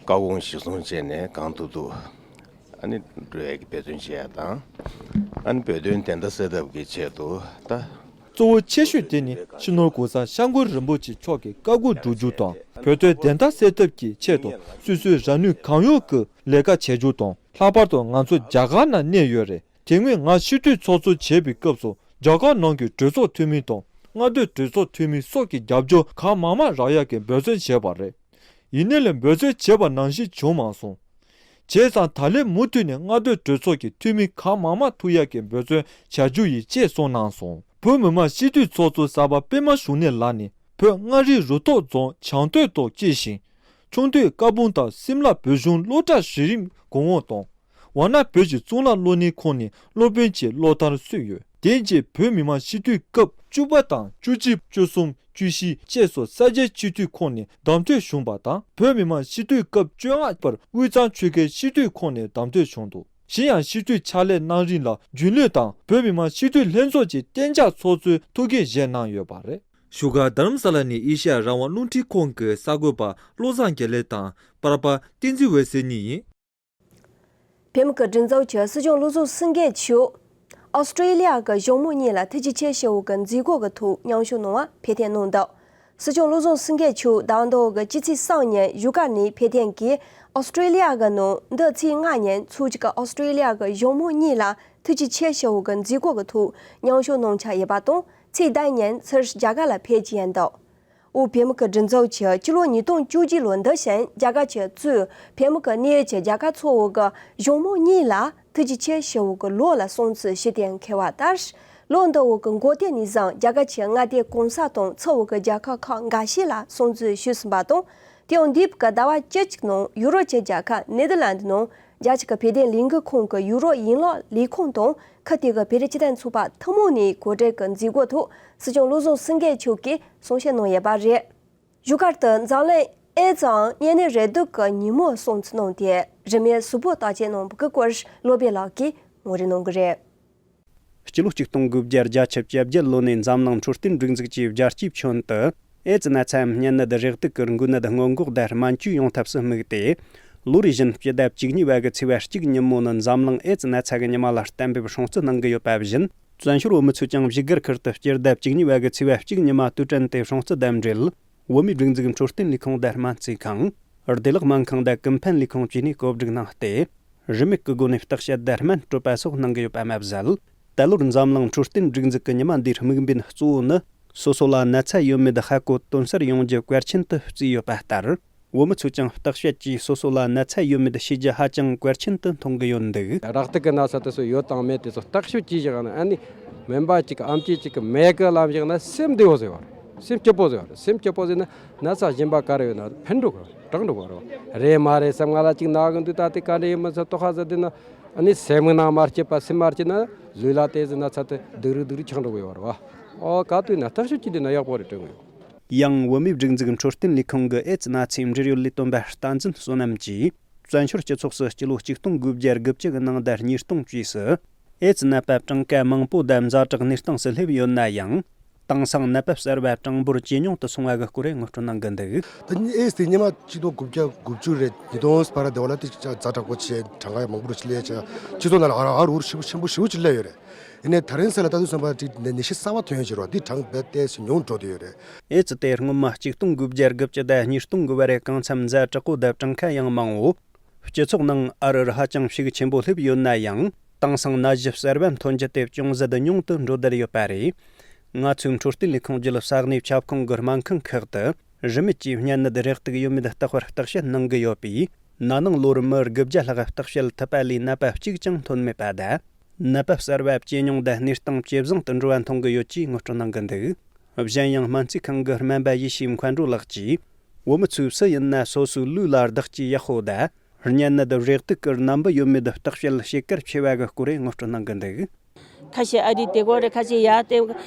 བཀའ་དགོངས་གཞིར་བཟུང་བྱས་ནས་གང་ཐུབ་ཐུབ་ཨ་ནི་འགྲོ་ཡ་གི་འབད་བརྩོན་བྱེད་ཡ་དང་། ཨ་ནི་བོད་དོན་བདེན་མཐའ་གསལ་ཐབས་ཀྱི་ཆེད་དུ་ད། གཙོ་བོ་ཆེ་ཤོས་དེ་ནི་སྤྱི་ནོར་༸གོང་ས་༸སྐྱབས་མགོན་རིན་པོ་ཆེ་མཆོག་གི་བཀའ་བསྒོ་སྒྲུབ་རྒྱུ་དང་། བོད་དོན་བདེན་མཐའ་གསལ་ཐབས་ཀྱི་ཆེད་དུ་སོ་སོའི་རང་ནུས་གང་ཡོད་ཀྱིས་ལས་ཀ་བྱེད་རྒྱུ་དང་། ལྷག་པར་དུ་ང་ཚོ་རྒྱ་གར་ནང་གནས་ཡོད་རེད། དེ་སྔོན་ང་སྤྱི་འཐུས་ཚོགས་གཙོ་བྱས་པའི་སྐབས་སུ་རྒྱ་གར་ནང་གི་གྲོས་ཚོགས་འཐུས་མི་དང་མངའ་སྡེའི་གྲོས་ཚོགས་འཐུས་མི་སོགས་ཀྱི་རྒྱབ་སྐྱོར་གང་མང་མང་རག་ཡག་གི་འབད་བརྩོན་བྱས་པ་རེད། ཡིན་ནའི་ལས་འབད་བརྩོན་བྱས་པ་ནང་བཞིན་བྱུང་མ་སོང་། བྱས་ཙང་ད་ལན་མུ་མཐུད་ནས་མངའ་སྡེའི་གྲོས་ཚོགས་ཀྱི་འཐུས་མི་གང་མང་མང་ཐུག་ཡག་གི་འབད་བརྩོན་བྱ་རྒྱུ་ཡིན་ཅེས་གསུངས་གནང་སོང་། བོད་མི་མང་སྤྱི་འཐུས་ཚོགས་གཙོ་གསར་པ་པད་མ་བྱུང་གནས་ལགས་ནི་བོད་མངའ་རིས་རུ་ཐོག་རྫོང་བྱང་སྟོད་དུ་སྐྱེས་ཤིང་། ཆུང་དུས་ཀ་སྤུངས་དང་སིམ་ལ་བོད་གཞུང་སློབ་གྲྭ་གཞི་རིམ་གོང་འོག་དང་། ཝཱ་ཎ་བོད་ཀྱི་གཙུག་ལག་སློབ་གཉེར་ཁང་ནས་སློབ་དཔོན་གྱི་སློབ་མཐར་སོན་ཡོད། དེའི་རྗེས་བོད་མི་མང་སྤྱི་འཐུས་སྐབས་བཅུ་པ་དང་བཅུ་གཅིག་བཅུ་གསུམ་བཅུ་བཞི་བཅས་སུ་ས་སྐྱའི་སྤྱི་འཐུས་ཁོངས་ནས་གདམ་ཐོན་བྱུང་བ་དང་། བོད་མི་མང་སྤྱི་འཐུས་སྐབས་བཅོ་ལྔ་པར་དབུས་གཙང་ཆོལ་ཁའི་སྤྱི་འཐུས་ཁོངས་ནས་གདམ་ཐོན་བྱུང་འདུག། གཞན་ཡང་སྤྱི་འཐུས་ཕྱག་ལས་གནང་རིང་ལ་རྒྱུན་ལས་དང་བོད་མི་མང་སྤྱི་འཐུས་ལྷན་ཚོགས་ཀྱི་གཏན་འཇགས་ཚོགས་གཙོའི་ཐུགས་འགན་བཞེས་གནང་ཡོད་པ་རེད། བཞུགས་སྒར་རྡ་རམ་ས་ལ་ནས་ཨེ་ཤེ་ཡ་རང་དབང་རླུང་འཕྲིན་ཁང་གི་གསར་འགོད་པ་བློ་བཟང་དགེ་ལེགས་དང་པར་པ་བསྟན་འཛིན་འོད་ཟེར་གཉིས་ཡིན། བོད་མི་གི་སྒྲིག་འཛུགས་ཀྱི་སྲིད་སྐྱོང་བློ་བཟང་སེང་གེ་མཆོག་ཨོ་སི་ཀྲི་ལི་ཡ་གི་གཞུང་མང་གཉིས་ལ་ཐུགས་རྗེ་ཆེ་ཞུ་བ་གི་མཛད་སྒོ་གི་ཐོག་མཉམ་ཞུགས་གནང་བ་ཕེབས་ཐོན་གནང་འདུག། སྲིད་སྐྱོང་བློ་བཟང་སེང་གེ་མཆོག་ཟླ་བ་འདིའི་སྤྱི་ཚེས་གསུམ་ཉིན་བཞུགས་སྒར་ནས་ཕེབས་ཐོན་གྱིས་ཨོ་སི་ཀྲི་ལི་ཡ་གི་ནང་འདི་ཚེས་ལྔ་ཉིན་འཚོགས་ཀྱི་ཨོ་སི་ཀྲི་ལི་ཡ་གི་གཞུང་མང་གཉིས་ལ་ཐུགས་རྗེ་ཆེ་ཞུ་བ་གི་མཛད་སྒོ་གི་ཐོག་མཉམ་ཞུགས་གནང་འཆར་ཡོད་པ་དང་། ཚེས་བདུན་ཉིན་ཚུར་རྒྱ་གར་ལ་ཕེབས་ཀྱི་ཡིན་འདུག། དབུས་བོད་མི་གི་སྒྲིག་འཛུགས་ཀྱིས་སྤྱི་ལོ་ཉིས་སྟོང་བཅུ་གཅིག་ལོ་འདི་བཞིན་རྒྱ་གར་གྱི་གཙོས་བོད་མི་གི་གནས་ཡུལ་གྱི་རྒྱལ་ཁབ་ཚོ་བོ་གི་གཞུང་མང་གཉིས་ལ་ཐུགས་རྗེ་ཆེ་ཞུ་བ་གི་ལོ་ལ་སྲུང་བརྩི་ཞུས་ཏེ་འཁེལ་བ་ལྟར། ལོ་འདི་བོ་གི་འགོ་སྟོད་ནས་བཟུང་རྒྱ་གར་གྱི་མངའ་སྡེ་གོང་ས་དང་ཚོ་བོ་གི་རྒྱལ་ཁབ་ཁག་འགའ་ཤས་ལ་སྲུང་བརྩི་ཞུས་ཟིན་པ་དང་། དེ་ཡང་འདས་པའི་ཟླ་བ་བཅུ་གཅིག་ནང་ཡུ་རོབ་ཀྱི་རྒྱལ་ཁབ་ནེ་དར་ལན་ཌི་ནང་རྒྱལ་སྤྱི་གི་བོད་དོན་ལས་འགུལ་ཁང་གི་ཡུ་རོབ་ཡན་ལག་ལས་ཁུངས་དང་ཁུལ་དེ་གི་བོད་རིགས་སྤྱི་མཐུན་ཚོགས་པ་ཐུན་མོང་ནས་གོ་སྒྲིག་གི་མཛད་སྒོའི་ཐོག་སྲིད་སྐྱོང་བློ་བཟང་སེང་གེ་མཆོག་གིས་གསུང་བཤད་གནང་ཡོད་པ་རེད། བཞུགས་སྒར་དུ་འཛམ་གླིང་ཨེ་ཙི་དང་གཉན་ནད་རེག་དུག་གི་ཉིན་མོ་སྲུང་བརྩི་གནང་སྟེ་རིན་མེད་གཟུགས་པོ་བརྟག་དཔྱད་གནང་བའི་སྐོར་བློ་བྷེ་ལགས་ཀྱིས་ངོ་སྤྲོད་གནང་གི་རེད། སྤྱི་ལོ་ཆིག་སྟོང་དགུ་བརྒྱ་བརྒྱད་ཅུ་གྱ་བརྒྱད་ལོ་ནས་འཛམ་གླིང་འཕྲོད་བསྟེན་སྒྲིག་འཛུགས་ཀྱིས་རྒྱལ་སྤྱིའི་ཁྱོན་དུ་ཨེ་ཙི་ན་ཚའམ་གཉན་ནད་རེག་དུག་གི་འགོས་ནད་སྔོན་འགོག་དང་སྨན་བཅོས་ཡོང་ཐབས་སུ་དམིགས་ཏེ། ལོ་རེ་བཞིན་སྤྱི་ཟླ་བཅུ་གཉིས་པ་གི་ཚེས་པ་གཅིག་ཉིན་མོ་ནི་འཛམ་གླིང་ཨེ་ཙི་ན་ཚ་གི་ཉི་མ་ལ་གཏན་འབེབས་སྲུང་བརྩི་གནང་གི་ཡོད་པ་བཞིན། བཙན་བྱོལ་བོད་མི་ཚོས་ཀྱང་བཞུགས་སྒར་ཁུལ་དུ་སྤྱི་ཟླ་བཅུ་གཉིས་པ་གི་ཚེས་པ་གཅིག་ཉི་མ་དུས་དྲན་དེ་སྲུང་བརྩི་དང་འབྲེལ། བོད་མིའི་སྒྲིག་འཛུགས་འཕྲོད་བསྟེན་ལས་ཁུངས་དང་སྨན་རྩིས་ཁང་། བདེ་བླག་སྨན་ཁང་དང་ཀུན་ཕན་ལས་ཁུངས་བཅས་ནས་གོ་སྒྲིག་གནང་སྟེ། རིན་མེད་ཀྱི་སྒོ་ནས་བརྟག་དཔྱད་དང་སྨན་སྤྲོད་པ་སོགས་གནང་གི་ཡོད་པ་མ་ཟད། ད་ལོར་འཛམ་གླིང་འཕྲོད་བསྟེན་སྒྲིག་འཛུགས་ཀྱི་ཉི་མ་འདིའི་དམིགས་འབེན་གཙོ་བོ་ནི། སོ་སོ་ལ་ན་ཚ་ཡོད་མེད་ཧ་གོ་དོན་གསར་ཡོང་རྒྱུ་གལ་ཆེན་དུ་བརྩིས་ཡོད་པ་ལྟར། བོད་མི་ཚོས་ཀྱང་བརྟག་དཔྱད་ཀྱིས་སོ་སོ་ལ་ན་ཚ་ཡོད་མེད་ཤེས་རྒྱུ་ཧ་ཅང་གལ་ཆེན་དུ་མཐོང་གི་ཡོད་འདུག། རག་ཐུག་གི་ན་ཚ་དེ་ཚོ་ཡོད་དང་མེད་དེ་ཚོ་བརྟག་དཔྱད་བྱས་བཞག་ན། ཨ་ནི་སྨན་པ་གཅིག་གམ་ཨེམ་ཆི་གཅིག་གིས་མེད་གི་ལབ་བཞག་ན་སེམས་བདེ་བོ་ཟེར་བ་རེད། སེམས་སྐྱིད་པོ་ཟེར་བ་རེད། སེམས་སྐྱིད་པོ་ཟེར་ན་ན་ཚ་གཞན་པ་ག་རེ་ཡོད་ན་ཕན་འགྲོ་གི་རེད། དྲག་འགྲོ་གི་རེད། རེད་མ་རེད་བསམ། ང་ལ་གཅིག་ན་གི་འདུག། ད་དེ་ག་འདྲ་ཡིན་མིན་ཚོ་ལྟོ་ཁ་ཟ་དེ་ན། ཨ་ནི་སེམས་ནང་མ་སྐྱིད་པ། སེམས་མ་སྐྱིད་ན་ལུས་ལ་དེ་ཟེར་ན་ཚ་དེ་སྡུག་རུ་སྡུག་རུ་ཆགས་འགྲོ་གི་ཡོད་རེད་བ། ཨོ་ག་དུས་ན་བརྟག་དཔྱད་བྱས་དུས་ན་ཡག་པོ་རེད་དྲན་གི་ཡོད། ཡང་བོད་མིའི་སྒྲིག་འཛུགས་འཕྲོད་བསྟེན་ལས་ཁུངས་ཀྱི་ཨེ་ཙི་ན་ཚའི་འབྲེལ་ཡོད་ལས་དོན་པ་བསྟན་འཛིན་བསོད་ནམས་ཀྱིས། བཙན་བྱོལ་སྤྱི་ཚོགས་སུ་སྤྱི་ལོ་ཆིག་སྟོང་དགུ་བརྒྱ་དགུ་བཅུ་གི་ནང་དང་ཉིས་སྟོང་བཅས་སུ། ཨེ་ཙི་ནད་པ་གྲངས་ཀ་མང་པོ་དང་ཛ་དྲག་གནས་སྟངས་སུ་སླེབས་ཡོད་ན་ཡང་། དེང་སང་ནད་པ་གསར་བ་གྲངས་འབོར་ཇེ་ཉུང་དུ་སོང་བ་གི་སྐོར་ངོ་སྤྲོད་གནང་གི་འདུག། ད་ཨེ་ཙི་དེ་སྔོན་མ་ཆིག་སྟོང་དགུ་བརྒྱ་དགུ་བཅུ་རེད། ཉིས་སྟོང་བར་དེ་བ་ལ་དེ་ཛ་དྲག་པོ་བྱས། གྲངས་ཀ་མང་པོ་ཞིག་སླེབས་བྱས། སྤྱི་ཚོགས་ནང་ལ་ཨ་རུ་ཨ་རུ་ཞེ་པོ་ཞེ་པོ་ཞེ་པོ་ཅིག་སླེབས་ཡོད་རེད། ཡིན་ནའི་ད་རིང་སང་ལ་ལྟ་དུས་ཙམ་པ་ཅིག་ནད་ནད་གཞི་གསར་པ་ཐོན་ཡོང་བཞིན་རེད་བ། དེ་གྲངས་རྦད་དེ་ཞིག་ཉུང་འགྲོ་བསྡད་ཡོད་རེད། ཨེ་ཙི་དེ་སྔོན་མ་ཆིག་སྟོང་དགུ་བརྒྱ་དགུ་བཅུ་དང་ཉིས་སྟོང་གི་བར་གང་འཚམ་ཛ་དྲག་པོ་དང་གྲངས་ཀ་ཡང་མང་བོ། སྤྱི་ཚོགས་ནང་ཨ་རུ་ཧ་ཅང་ཤུགས་ཆེན་པོ་སླེབས་ཡོད་ན་ཡང་། དེང་སང་ནད་གཞི་གསར་བ་ཐོན་རྒྱུ་དེ་ཅུང་ཟད་ཉུང་དུ་འགྲོ་བསྡད་ཡོད་པ་རེད། ང་ཚོའི་འཕྲོད་བསྟེན་ལས་ཁུངས་ཀྱི་ས་གནས་ཁྱབ་ཁོངས་ཀྱི་སྨན་ཁང་ཁག་ཏུ་རིན་མེད་ཀྱིས་གཉན་ནད་རེག་དུག་ཡོད་མེད་བརྟག་པར་བརྟག་དཔྱད་གནང་གི་ཡོད་པས། ན་ནིང་ལོར་མི་དགུ་བརྒྱ་ལྷག་བརྟག་དཔྱད་ཐུབ་པ་ལས་ནད་པ་གཅིག་ཀྱང་ཐོན་མེད་པ་དང་། ནད་པ་གསར་བ་ཇེ་ཉུང་དང་གནས་སྟངས་ཇེ་བཟང་དུ་འགྲོ་བ་མཐོང་གི་ཡོད་ཅེས་ངོ་སྤྲོད་གནང་གི་འདུག། གཞན་ཡང་སྨན་རྩིས་ཁང་གི་སྨན་པ་ཡེ་ཤེས་མཁའ་འགྲོ་ལགས་ཀྱིས། བོད་མི་ཚོས་སུ་ཡིན་ན་སོ་སོའི་ལུས་ལ་བདག་གཅེས་ཡག་པོ་དང་། གཉན་ནད་རེག་དུག་གི་རྣམ་པ་ཡོད་མེད་བརྟག་དཔྱད་བྱེད་གལ་ཆེ་བ་གི་སྐོར་ངོ་སྤྲོད་གནང་གི་འདུག། ཁ་ཤས་ཨ་རི་དེ་གོ་རེ། ཁ་ཤས་ཡ་དེ།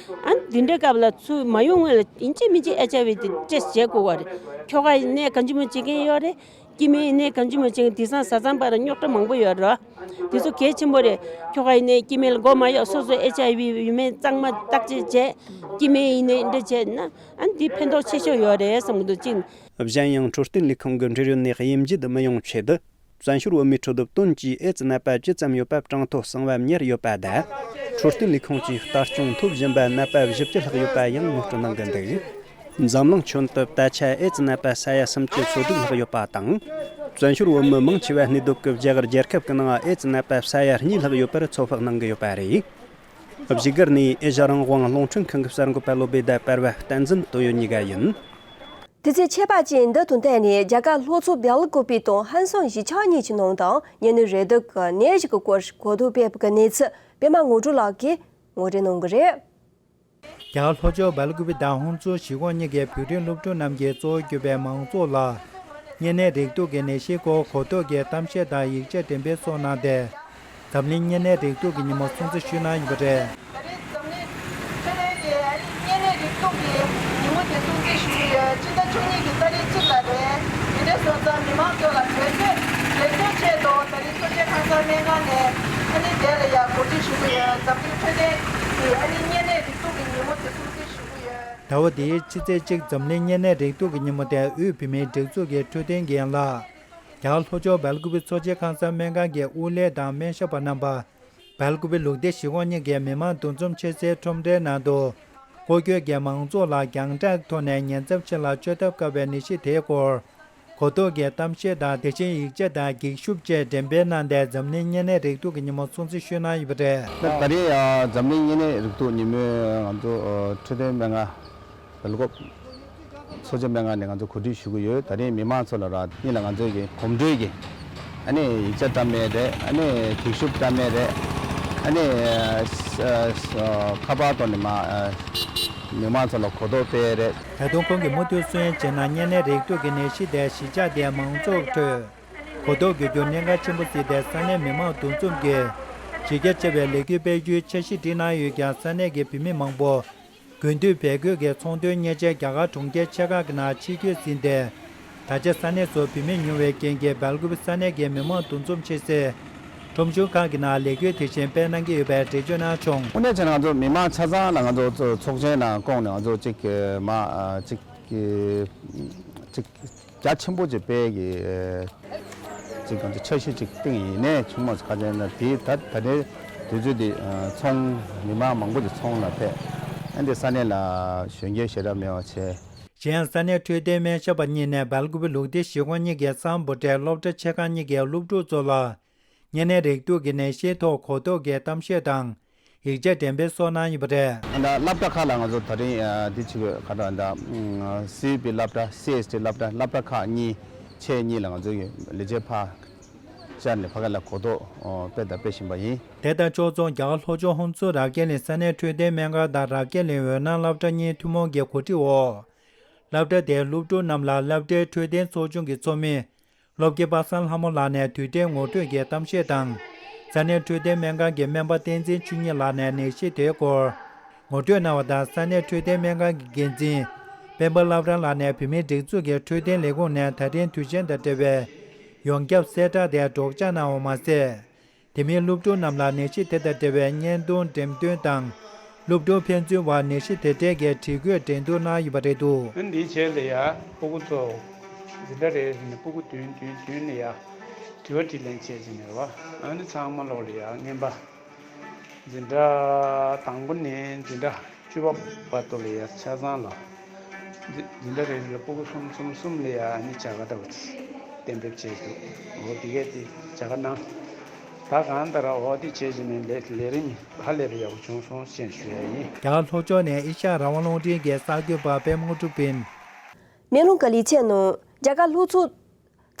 ཨ་འདི་འདྲའི་སྐབས་ལ་ཚུར་མ་ཡོང་སྔོན་ལ་ཡིན་གཅིག་མིན་གཅིག་ཨེཆ་ཨའི་ཝི་དེ་ཊེ་སི་ཊི་བྱེད་དགོས་པ་རེད། ཁྱོ་ག་ཡིན་ནའི་གང་ཅི་མོ་བྱེད་མཁན་ཡོད་རེད། སྐྱེ་དམན་ཡིན་ནའི་གང་ཅི་མོ་བྱེད་མཁན། དེང་སང་བཟའ་ཚང་བར་རྙོག་དྲ་མང་པོ་ཡོད་རེད། དེ་ཚོ་གལ་ཆེན་པོ་རེད། ཁྱོ་ག་ཡིན་ནའི་སྐྱེ་དམན་ལ་མགོ་མ་གཡོག་སོ་སོ་ཨེཆ་ཨའི་ཝི་ཡོད་མེད་གཙང་མ་བརྟག་དཔྱད་བྱས། སྐྱེ་དམན་ཡིན་ནའི་འདྲ་བྱས་ན། ཨ་འདི་ཕན་ཐོགས་ཆེ་ཤོས་ཡོད་རེད་བསམ་གི་འདུག་ཅིང་། གཞན་ཡང་འཕྲོད་བསྟེན་ལས་ཁུངས་ཀྱི་འབྲེལ་ཡོད་ནས་དབྱེ་འབྱེད་མི་ཡོང་ཆེད། བཙན་བྱོལ་བོད་མིའི་ཁྲོད་དུ་བཏོན་གྱིས་ཨེ་ཙི་ནད་པ་ཇི་ཙམ་ཡོད་པ་གྲངས་ཐོ་གསང་བ་གཉེར་ཡོད་པ་དང་། འཕྲོད་བསྟེན་ལས་ཁུངས་ཀྱིས་ལྟ་སྐྱོང་ཐོབ་བཞིན་པ་ནད་པ་བཞི་བཅུ་ལྷག་ཡོད་པ་ཡང་ངོ་སྤྲོད་གནང་གི་འདུག། འཛམ་གླིང་ཁྱོན་དུ་ད་ཆ་ཨེ་ཙི་ནད་པ་ས་ཡ་སུམ་ཅུ་སོ་དྲུག་ལྷག་ཡོད་པ་དང་། བཙན་བྱོལ་བོད་མི་མང་ཆེ་བ་གནས་སྡོད་ཀྱི་རྒྱ་གར་རྒྱལ་ཁབ་ཀྱི་ནང་ཨེ་ཙི་ནད་པ་ས་ཡ་གཉིས་ལྷག་ཡོད་པར་ཚོད་དཔག་གནང་གི་ཡོད་པ་རེད། བཞུགས་སྒར་ནས་ཨེ་ཤ་རང་དབང་རླུང་འཕྲིན་ཁང་གི་གསར་འགོད་པ་བློ་བྷེ་དང་པར་བ་བསྟན་འཛིན་དོན་ཡོད་གཉིས་ཀ་ཡིན། དེ་ཚེ་ཆད་པ་ཅན་འདི་དོན་ཐད་ནས་རྒྱ་གར་ལྷོ་ཕྱོགས་སྦེལ་ཀོབ་པི་དང་ཧན་སང་གཞིས་ཆགས་གཉིས་ཀྱི་ནང་དུ་གཉན་ནད་རེག་དུག་གི་ནད་གཞི་གི་སྐོར་གོ་བསྡུར་སྤེལ་བའི་གནས་ཚུལ་པད་མ་དངོས་གྲུབ་ལགས་ཀྱིས་ངོ་སྤྲོད་གནང་གི་རེད། རྒྱ་གར་ལྷོ་ཕྱོགས་སྦེལ་ཀོབ་པི་དང་ཧོན་སུར་གཞིས་ཁོངས་གཉིས་ཀའི་བོད་རིགས་སློབ་ཕྲུག་རྣམས་ཀྱིས་གཙོ་བོ་གྱུར་པའི་མང་ཚོགས་ལ་གཉན་ནད་རེག་དུག་གི་ནད་གཞིའི་སྐོར་གོ་རྟོགས་ཀྱི་གཏམ་བཤད་དང་ཡིག་ཆ་འགྲེམས་སྤེལ་སོགས་གནང་སྟེ། འཛམ་གླིང་གཉན་ནད་རེག་དུག་གི་ཉིན་མོ་སྲུང་བརྩི་ཞུས་གནང་ཡོད་པ་རེད། ད་རེས་འཛམ་གླིང་ཁྱོན་ཡོངས་ཀྱི་གཉན་ནད་རེག་དུག་གི་ཉིན་མོ་དེ་སྲུང་བརྩི་ཞུ་གི་ཡོད། ཕྱི་ཟླ་བཅུ་གཉིས་ཀྱི་ཏ་རིག་གཅིག་ལ་རེད། དེ་འདྲ་སོང་ཙང་མི་མང་ཚོ་ལ་གྲོས་ཚོད་གྲོས་ཚོད་ཆེད་དུ་ད་རེས་གསོ་བྱེད་ཁང་གསར་སྨན་ཁང་ནས་ཨ་ནི་དེ་ལ་ཡང་གོ་སྒྲིག་ཞུ་གི་ཡོད། འཛམ་གླིང་འཕྲོད་བསྟེན་གྱི་ཨ་ནི་གཉན་ནད་རེག་དུག་གི་ཉིན་མོ་དེ་སྲུང་བརྩི་ཞུ་གི་ཡོད། ཟླ་བ་འདིའི་ཕྱི་ཚེས་གཅིག་འཛམ་གླིང་གཉན་ནད་རེག་དུག་གི་ཉིན་མོ་དེ་དབུས་བོད་མིའི་སྒྲིག་འཛུགས་ཀྱི་འཕྲོད་བསྟེན་འགན་ལགས། རྒྱ་གར་ལྷོ་ཕྱོགས་སྦེལ་ཀོབ་པི་གཙོ་ཆེ་ཁང་གསར་སྨན་ཁང་གི་དབུ་ལས་དང་སྨན་ཞབས་པ་རྣམ་པ། སྦེལ་ཀོབ་པི་ལུགས་བདེ་གཞིས་ཁོངས་གཉིས་ཀྱི་མི་མང་འདུ་འཛོམས་ཆེ་སའི་ཁྲོམ་རའི་ནང་དུ། སྐོར་སྐྱོད་ཀྱིས་མང་ཚོགས་ལ་རྒྱང་བསྒྲགས་ཐོག་ནས་ཉེན་ཚབས་ཆེ་ལ་བཅོས་ཐབས་དཀའ་བའི་ནད་གཞི་དེའི་སྐོར། གོ་རྟོགས་ཀྱི་གཏམ་བཤད་དང་དེ་བཞིན་ཡིག་ཆ་དང་འགྱིག་ཤུབས་བཅས་འགྲེམས་སྤེལ་གནང་སྟེ་འཛམ་གླིང་གཉན་ནད་རེག་དུག་གི་ཉིན་མོ་སྲུང་བརྩི་ཞུས་གནང་ཡོད་པ་རེད། ད་རེས་ཨ་འཛམ་གླིང་གཉན་ནད་རེག་དུག་ཉིན་མོའི་ང་ཚོ་ཨ་འཕྲོད་བསྟེན་སྨན་ཁང་སྦེལ་ཀོབ་གཙོ་ཆེ་སྨན་ཁང་ནས་ང་ཚོ་གོ་སྒྲིག་ཞུ་གི་ཡོད། ད་རེས་མི་མང་ཚོ་ལ་ར་གཉིས་ལ་ང་ཚོ་གི་གོམ་བགྲོད་ཀྱི་ཨ་ནི་ཡིག་ཆ་བཀྲམ་མེད་རེད། ཨ་ནི་འགྱིག་ཤུབས་བཀྲམ་མེད་རེད། ཨ་ནི་ཨ་ཨ་ཁ་པར་ཐོག་ནས་མ་ཨ་མི་མང་ཚོ་ལ་གོ་རྟོགས་སྤེལ་རེད། ད་དུང་ཁོང་གིས་མུ་མཐུད་གསུང་ཡན་བྱས་ན་གཉན་ནད་རེག་དུག་གི་ནད་གཞི་དེ་གཞིས་ཆགས་དེའི་མང་ཚོགས་ཁྲོད་གོ་རྟོགས་བསྒྱུར་རྒྱུར་གནད་འགག་ཆེན་པོ་གཟིགས་ཏེ་ས་གནས་མི་མང་འདུ་འཛོམས་ཀྱིས་གཞི་རྒྱ་ཆེ་བའི་ལས་འགུལ་སྤེལ་རྒྱུའི་འཆར་གཞི་བསྒྲིགས་གནང་ཡོད་ཀྱང་ས་གནས་ཀྱི་བོད་མི་མང་པོ་དགུན་དུས་བལ་གོས་ཀྱི་ཚོང་དོན་གཉེར་ཆས་རྒྱ་གར་གྲོང་ཁྱེར་ཆེ་ཁག་གི་ནང་ཕྱིར་སྐྱོད་ཟིན་ཏེ། ད་ཆ་ས་གནས་སུ་བོད་མི་ཉུང་བའི་རྐྱེན་གྱིས་སྦེལ་ཀོབ་ས་གནས་ཀྱི་མི་མང་འདུ་འཛོམས་ཆེ་སའི་ཁྲོམ་གཞུང་ཁག་གི་ནང་ལས་འགུལ་དེ་བཞིན་སྤེལ་གནང་གི་ཡོད་པའི་འགྲེལ་བརྗོད་གནང་བྱུང་། དངོས་གནས་བྱས་ན་ང་ཚོ་མི་མང་ཆ་ཚང་ལ་ང་ཚོ་ཚོགས་ཆེན་ནང་བསྐོངས་ནས་ང་ཚོ་གཅིག་མ་གཅིག་གཅིག་རྒྱ་ཆེན་པོ་ཅིག་སྤེལ་གི་ཅིག་ང་ཚོ་འཆར་གཞི་ཅིག་བཏིང་ཡིན་ནའི་བྱུང་མ་སོང་། ག་ཅི་ན་དེ་ད་ད་ལྟའི་དུས་ཚོད་འདི་ཚོང་མི་མང་མང་པོ་ཅིག་ཚོང་ལ་ཕེབས། ཨ་འདི་ས་གནས་ལ་གཞོན་སྐྱེས་ཞེ་དྲག་མེད་པ་བྱས། གཞན་ས་གནས་འཕྲོད་བསྟེན་སྨན་ཞབས་པ་གཉིས་ནས་སྦེལ་ཀོབ་ལུགས་བདེ་གཞིས་ཁོངས་གཉིས་ཀྱི་སམ་བྷོ་ཊའི་སློབ་གྲྭ་ཆེ་ཁག་གཉིས་ཀྱི་སློབ་ཕྲུག་ཚོ་ལ་ གཉན་ནད་རེག་དུག་གི་ནད་གཞིའི་ཐོག་གོ་རྟོགས་ཀྱི་གཏམ་བཤད་དང་། ཡིག་ཆ་འགྲེམས་སྤེལ་སོགས་གནང་ཡོད་པ་རེད། ད་སློབ་གྲྭ་ཁག་ལ་ང་ཚོ་ད་རིང་ཨ་འདི་བྱེད་དགོས་ག་འདྲ་ད་སི་ཡུ་པི་སློབ་གྲྭ། སི་ཨེས་ཊི་སློབ་གྲྭ། སློབ་གྲྭ་ཁག་གཉིས་ཆེ་གཉིས་ལ་ང་ཚོ་ཡོད་ལས་བྱེད་ཕར་བཅར་ནས་ཕ་གི་ལ་གོ་རྟོགས་ཨོ་སྤེལ་དང་སྤེལ་བཞིན་པ་ཡིན། དེ་དང་ཕྱོགས་མཚུངས་རྒྱ་གར་ལྷོ་ཕྱོགས་ཧོན་སུར་ར་ཀེ་ལི་ས་གནས་འཕྲོད་བསྟེན་སྨན་ཁང་དང་ར་ཀེ་ལི་འོད་སྣང་སློབ་གྲྭ་གཉིས་ཐུན་མོང་གི་གོ་སྒྲིག་འོག་སློབ་གྲྭ་དེའི་སློབ་ཕྲུག་རྣམས་ལ་སློབ་གྲྭའི་འཕྲོད་བསྟེན་ཚོགས་ཆུང་གི་ཚོགས་མི། སློབ་དགེ་པ་སངས་ལྷ་མོ་ལགས་ནས་དུས་དྲན་ངོ་སྤྲོད་ཀྱི་གཏམ་བཤད་དང་། ས་གནས་འཕྲོད་བསྟེན་སྨན་ཁང་གི་སྨན་པ་བསྟན་འཛིན་ཆོས་ཉིད་ལགས་ནས་ནད་གཞི་དེའི་སྐོར་ངོ་སྤྲོད་གནང་བ་དང་། ས་གནས་འཕྲོད་བསྟེན་སྨན་ཁང་གི་འགན་འཛིན་སྤེན་པ་བླ་བྲང་ལགས་ནས་བོད་མིའི་སྒྲིག་འཛུགས་ཀྱི་འཕྲོད་བསྟེན་ལས་ཁུངས་ནས་ད་ཐེངས་དུས་ཆེན་དང་འབྲེལ་བའི་ཡོངས་ཁྱབ་གསལ་བསྒྲགས་དེ་སྒྲོག་སྦྱང་གནང་བ་མ་ཟད། དེ་མིན་སློབ་ཕྲུག་རྣམས་ལ་ནད་གཞི་དེ་དང་འབྲེལ་བའི་བརྙན་ཐུང་འགྲེམས་སྟོན་དང་། སློབ་ཕྲུག་ཕན་ཚུན་བར་ནད་གཞི་དེ་འབྲེལ་གྱི་དྲི་བཀོད་འགྲན་བསྡུར་གནང་ཡོད་པ་རེད་འདུག། འདིའི་རྗེས་ལ་ཡ་སྤུ་གུ་ཚོ་འཛིན་གྲྭ་རེ་རེ་ནས་སྤུ་གུ་བདུན་བདུན་བདུན་ལ་ཡ་དྲི་བ་དྲིས་ལན་བྱས་ཟིན་ནས་རེད་བ། ཨ་ནི་ཚང་མ་ལོག་ལ་ཡ་རྔན་པ། འཛིན་གྲྭ་དང་པོ་ནས་འཛིན་གྲྭ་བཅུ་པ་བར་དུ་ལ་ཡ་ཆ་ཚང་ལ། འཛིན་འཛིན་གྲྭ་རེ་རེ་ལ་སྤུ་གུ་གསུམ་གསུམ་གསུམ་ལ་ཡ་ནི་བྱ་དགའ་འདྲ་བོ་གཏན་འབེབས་བྱས་འདུག། འོ་དེ་གས་དེ་བྱ་དགའ་གནང་། ད་གང་ལྟར་འོ་དེ་བྱས་བྱས་ནས་ལས་ལས་རིམ་ཧ་ལས་པའི་ཡག་པོ་བྱུང་སོང་ཞེས་ཞུ་ཡ་ཡིན། རྒྱ་གར་ལྷོ་ཕྱོགས་ནས་ཨེ་ཤ་ཡ་རང་དབང་རླུང་འཕྲིན་གྱི་གསར་འགོད་པ་པད་མ་དངོས་གྲུབ་ཡིན། མེ་ལུང་ག་ལི་ཆེ་ནང་རྒྱ་གར་ལྷོ་ཕྱོགས།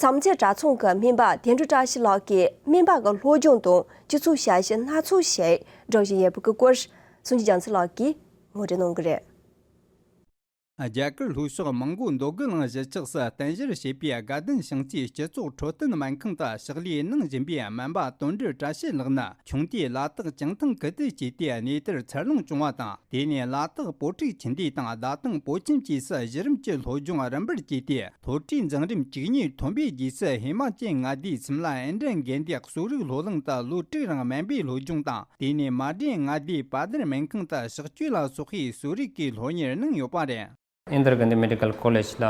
མཚམས་ཆད་གྲྭ་ཚང་གི་སྨན་པ་དོན་གྲུབ་བཀྲ་ཤིས་ལགས་ཀྱིས་སྨན་པ་གི་སློབ་སྦྱོང་དང་སྤྱི་ཚོགས་ཞབས་ཞུ་སྣ་ཚོགས་ཤིག་སྒྲུབ་བཞིན་ཡོད་པའི་སྐོར་སུམ་ཅུ་རྒྱལ་མཚན་ལགས་ཀྱིས་ངོ་སྤྲོད་གནང་གི་རེད། རྒྱ་གར་ལྷོ་ཕྱོགས་མོན་གྷོ་མདོ་དགོན་གླིང་གཞིས་ཆགས་སུ་རྟེན་གཞི་བྱས་པའི་དགའ་ལྡན་ཞིང་གཅེས་སྤྱི་ཚོགས་འཕྲོད་བསྟེན་སྨན་ཁང་དུ་ཕྱག་ལས་གནང་བཞིན་པའི་སྨན་པ་དོན་གྲུབ་བཀྲ་ཤིས་ལགས་ནི། ཆུང་དུས་ལ་དྭགས་བྱང་ཐང་ཁུལ་དུ་སྐྱེས་ཏེ་གནས་དེར་འཚར་ལོངས་བྱུང་བ་དང་། དེ་ནས་ལ་དྭགས་བོད་ཕྲུག་ཁྱིམ་སྡེ་དང་བརྡ་དང་བོད་ཁྱིམ་བཅས་སུ་གཞི་རིམ་གྱི་སློབ་སྦྱོང་རིམ་པར་བགྱིས་ཏེ། སློབ་གྲྭའི་འཛིན་རིམ་བཅུ་གཉིས་ཐོན་པའི་རྗེས་སུ་ཧི་མ་ཅལ་མངའ་སྡེའི་སིམ་ལ་ཨེ་འདྲ་དགོན་སྡེའི་གསོ་རིག་སློབ་གླིང་དུ་ལོ་དྲུག་རིང་སྨན་པའི་སློབ་སྦྱོང་དང་། དེ་ནས་མ་སྒྲོན་མངའ་སྡེའི་པ་དར་སྨན་ཁང་དུ་གཤག་བཅོས་ལ་སོགས་པའི་གསོ་རིག་གི་སློབ་གཉེར་གནང་ཡོད་པ་རེད། ཨིན་དར་གྷན་དྷི་མེ་ཌི་ཀལ་ཀོ་ལེཇ་ལ་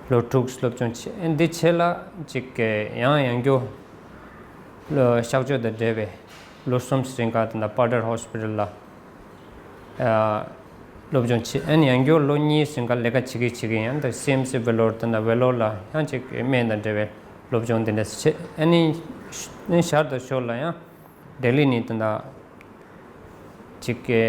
ལོ་དྲུག་སློབ་སྦྱོང་བྱས། ཨ་ནི་འདི་རྗེས་ལ་ཅིག་ཡང་ཡང་བསྐྱར་ལོ་གཤག་བཅོས་དང་འབྲེལ་བའི་ལོ་གསུམ་རིང་ག་དེ་འདྲ་པ་དར་ཧོ་སི་པི་ཊལ་ལ་ཨ་སློབ་སྦྱོང་བྱས། ཨ་ནི་ཡང་བསྐྱར་ལོ་གཉིས་རིང་ག་ལས་ཀ་བྱེད་ཀྱི་བྱེད་ཀྱི་ཡང་ད་སི་ཨེམ་སི་ཝེ་ལོར་དང་ད་ཝེ་ལོར་ལ་ཡང་ཅིག་སྨན་དང་འབྲེལ་བའི་སློབ་སྦྱོང་དེ་འདྲ་བྱས། ཨ་ནི་ཨ་ནི་ཞར་དང་ཞོར་ལ་ཡང་ལྡི་ལི་ནས་དེ་འདྲ་ཅིག་གི་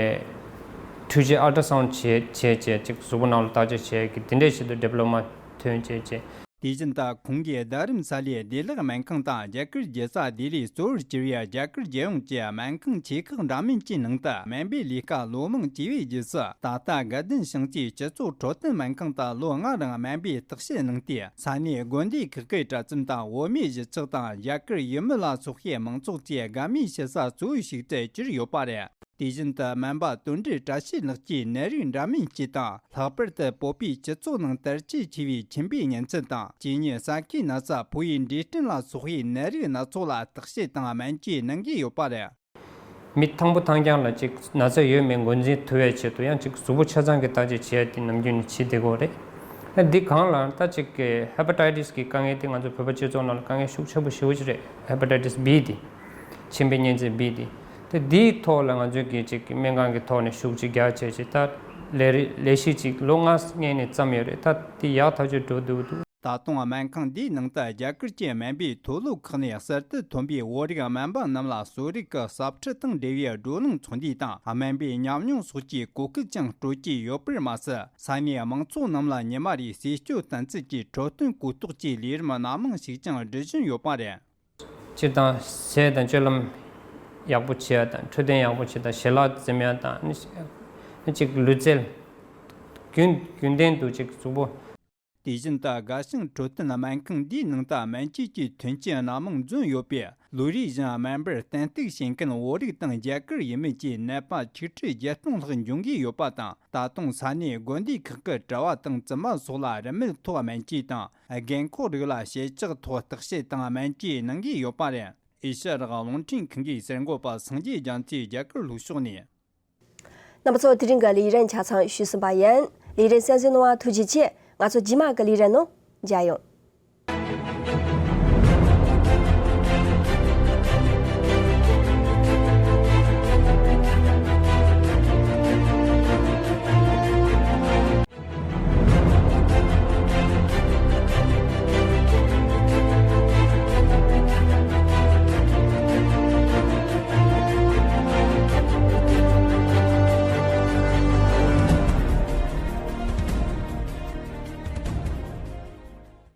འཕྲུལ་ཆས་ཨལ་ཊ་སའུན་ཌི་བྱས་བྱས་བྱས་ཅིག་གཟུགས་པོ་ནང་ལ་བརྟག་དཔྱད་བྱས་ཀྱི་དེ་འདྲའི་ཆེད་དུ་ཌི་པི་ལོ་མ་ཐོན་བྱས་བྱས། དེ་བཞིན་དུ་ཁོང་གིས་རྡ་རམ་ས་ལའི་བདེ་ལེགས་སྨན་ཁང་དང་རྒྱ་གར་རྒྱལ་ས་ལྡི་ལིའི་གཙོ་བོར་གྱུར་བའི་རྒྱ་གར་རྒྱལ་ཡོངས་ཀྱི་སྨན་ཁང་ཆེ་ཁག་འདྲ་མིན་གྱི་ནང་དུ་སྨན་པའི་ལས་ཀ་ལོ་མང་བགྱིས་པའི་རྗེས་སུ། ད་ལྟ་དགའ་ལྡན་ཞིང་གཅེས་སྤྱི་ཚོགས་འཕྲོད་བསྟེན་སྨན་ཁང་དུ་ལོ་ལྔ་རིང་སྨན་པའི་བརྟག་དཔྱད་གནང་སྟེ། ས་གནས་དགོན་སྡེ་ཁག་གི་གྲྭ་བཙུན་དང་བོད་མིའི་གཞིས་ཆགས་དང་རྒྱ་གར་ཡུལ་མི་ལ་སོགས་པའི་མང་ཚོགས་ཀྱི་དགའ་མོས་བྱེད་ས་གཙོ་བོ་ཞིག་ཏུ་གྱུར་ཡོད་པ་རེད། དེ་བཞིན་དུ་སྨན་པ་དོན་གྲུབ་བཀྲ་ཤིས་ལགས་ཀྱིས་ནད་རིགས་འདྲ་མིན་སྤྱི་དང་། ལྷག་པར་དུ་བོད་པའི་སྤྱི་ཚོགས་ནང་དར་རྒྱས་ཆེ་བའི་མཁྱེན་པའི་གཉེན་ཚན་དང་། གཅིན་སྙི་ཟ་ཁའི་ན་ཚ། ཕོ་བའི་འབྲས་སྐྲན་ལ་སོགས་པའི་ནད་རིགས་སྣ་ཚོགས་ལ་བརྟག་དཔྱད་དང་སྨན་བཅོས་གནང་གི་ཡོད་པ་རེད། མི་ཐང་པོ་ཐང་རྐྱང་ལ་ཅིག་ན་ཚ་ཡོད་མེད་འགོ་འཛིན་ཐུབ་པའི་ཆེད་དུ་ཡང་ཅིག་གཟུགས་པོ་ཆ་ཚང་གི་བརྟག་དཔྱད་བྱེད་ཡ་དེ་ནམ་རྒྱུན་ནས་བྱེད་བསྡད་ཀྱི་ཡོད་རེད། ཨ་འདི་གང་ལ་ད་ཅིག་གི་ཧེ་པ་ཊའི་ཊི་སི་གི་དཀའ་ངལ་དེ་ང་ཚོ་བོད་པ་སྤྱི་ཚོགས་ནང་ལ་དཀའ་ངལ་ཤུགས་ཆེན་པོ་ཞེ་པོ་ཅིག་རེད། ཧེ་པ་ཊའི་ཊི་སི་བི་དེ། མཆིན་པའི་གཉན་ཚད་བི་དེ། དེ་འདིའི་ཐོག་ལ་ང་ཚོས་གི་ཅིག་སྨན་ཁང་གི་ཐོག་ནས་ཤུགས་ཅིག་རྒྱག་བྱས་ཅིག་ད་ལས་རིགས་ལས་གཞི་ཅིག་ལོ་ལྔ་སྔོན་ནས་བརྩམས་ཡོད་རེད། ད་དེ་ཡག་ཐག་ཆོད་འགྲོ་འདུག་འདུག། ད་དུང་སྨན་ཁང་འདིའི་ནང་དུ་རྒྱ་གར་གྱི་སྨན་པའི་མཐོ་སློབ་ཁག་ནས་གསར་དུ་ཐོན་པའི་བོད་རིགས་སྨན་པ་རྣམས་ལ་གསོ་རིག་གི་ཟབ་ཁྲིད་དང་འབྲེལ་བའི་བགྲོ་གླེང་ཚོགས་འདུ་དང་། སྨན་པའི་ཉམས་མྱོང་སོགས་ཀྱི་གོ་སྐབས་ཀྱང་སྤྲོད་ཀྱི་ཡོད་པར་མ་ཟད། ས་གནས་མང་ཚོགས་རྣམས་ལ་ཉི་མ་རེའི་ཟས་སྤྱོད་བསྟེན་ཚུལ་གྱི་འཕྲོད་བསྟེན་གོ་རྟོགས་ཀྱི་ལས་རིམ་སྣ་མང་ཞིག་ཀྱང་སྒྲུབ་བཞིན་ཡོད་པ་རེད། སྤྱིར་བཏང་ཟས་དང་སྤྱོད་ལམ་ཡག་པོ་བྱེད་ཡ་དང་། འཕྲོད་བསྟེན་ཡག་པོ་བྱེད་དང་། ཞལ་ལག་འཛེམ་ཡ་དང་། ཨ་ནི་གཅིག་ལུས་རྩལ་རྒྱུན་རྒྱུན་ལྡན་དུ་གཅིག་གཟུགས་པོ། དེ་བཞིན་དུ་དགའ་ཞིང་འཕྲོད་བསྟེན་སྨན་ཁང་འདིའི་ནང་དུ་སྨན་བཅོས་ཀྱི་མཐུན་རྐྱེན་སྣ་མང་འཛོམས་ཡོད་པས། ལོ་རེ་བཞིན་སྨན་པར་བསྟེན་གཏུགས་བྱེད་མཁན་བོད་རིགས་དང་རྒྱ་གར་ཡུལ་མི་བཅས་ནད་པ་ཆིག་ཁྲི་བརྒྱད་སྟོང་ལྷག་འབྱུང་གི་ཡོད་པ་དང་། ད་དུང་ས་གནས་དགོན་སྡེ་ཁག་གི་གྲྭ་བ་དང་བཙུན་མ་སོགས་ལ་རིན་མེད་ཐོག་སྨན་བཅོས་དང་། རྒན་འཁོགས་རིགས་ལ་ཞལ་ལྕགས་ཐོག་བརྟག་དཔྱད་དང་སྨན་བཅོས་གནང་གི་ཡོད་པ་རེད། ཨེ་ཤ་ཡ་རང་དབང་རླུང་འཕྲིན་ཁང་གི་གསར་འགོད་པ་སངས་རྒྱས་རྒྱ་མཚོས་རྒྱ་གར་ལྷོ་ཕྱོགས་ནས། རྣམ་པ་ཚོ། དེ་རིང་གི་ལས་རིམ་ཆ་ཚང་ཞུས་ཟིན་པ་ཡིན། ལས་རིམ་གསན་གཟིགས་གནང་བར་ཐུགས་རྗེ་ཆེ། ང་ཚོ་རྗེས་མ་གི་ལས་རིམ་ནང་མཇལ་ཡོང་།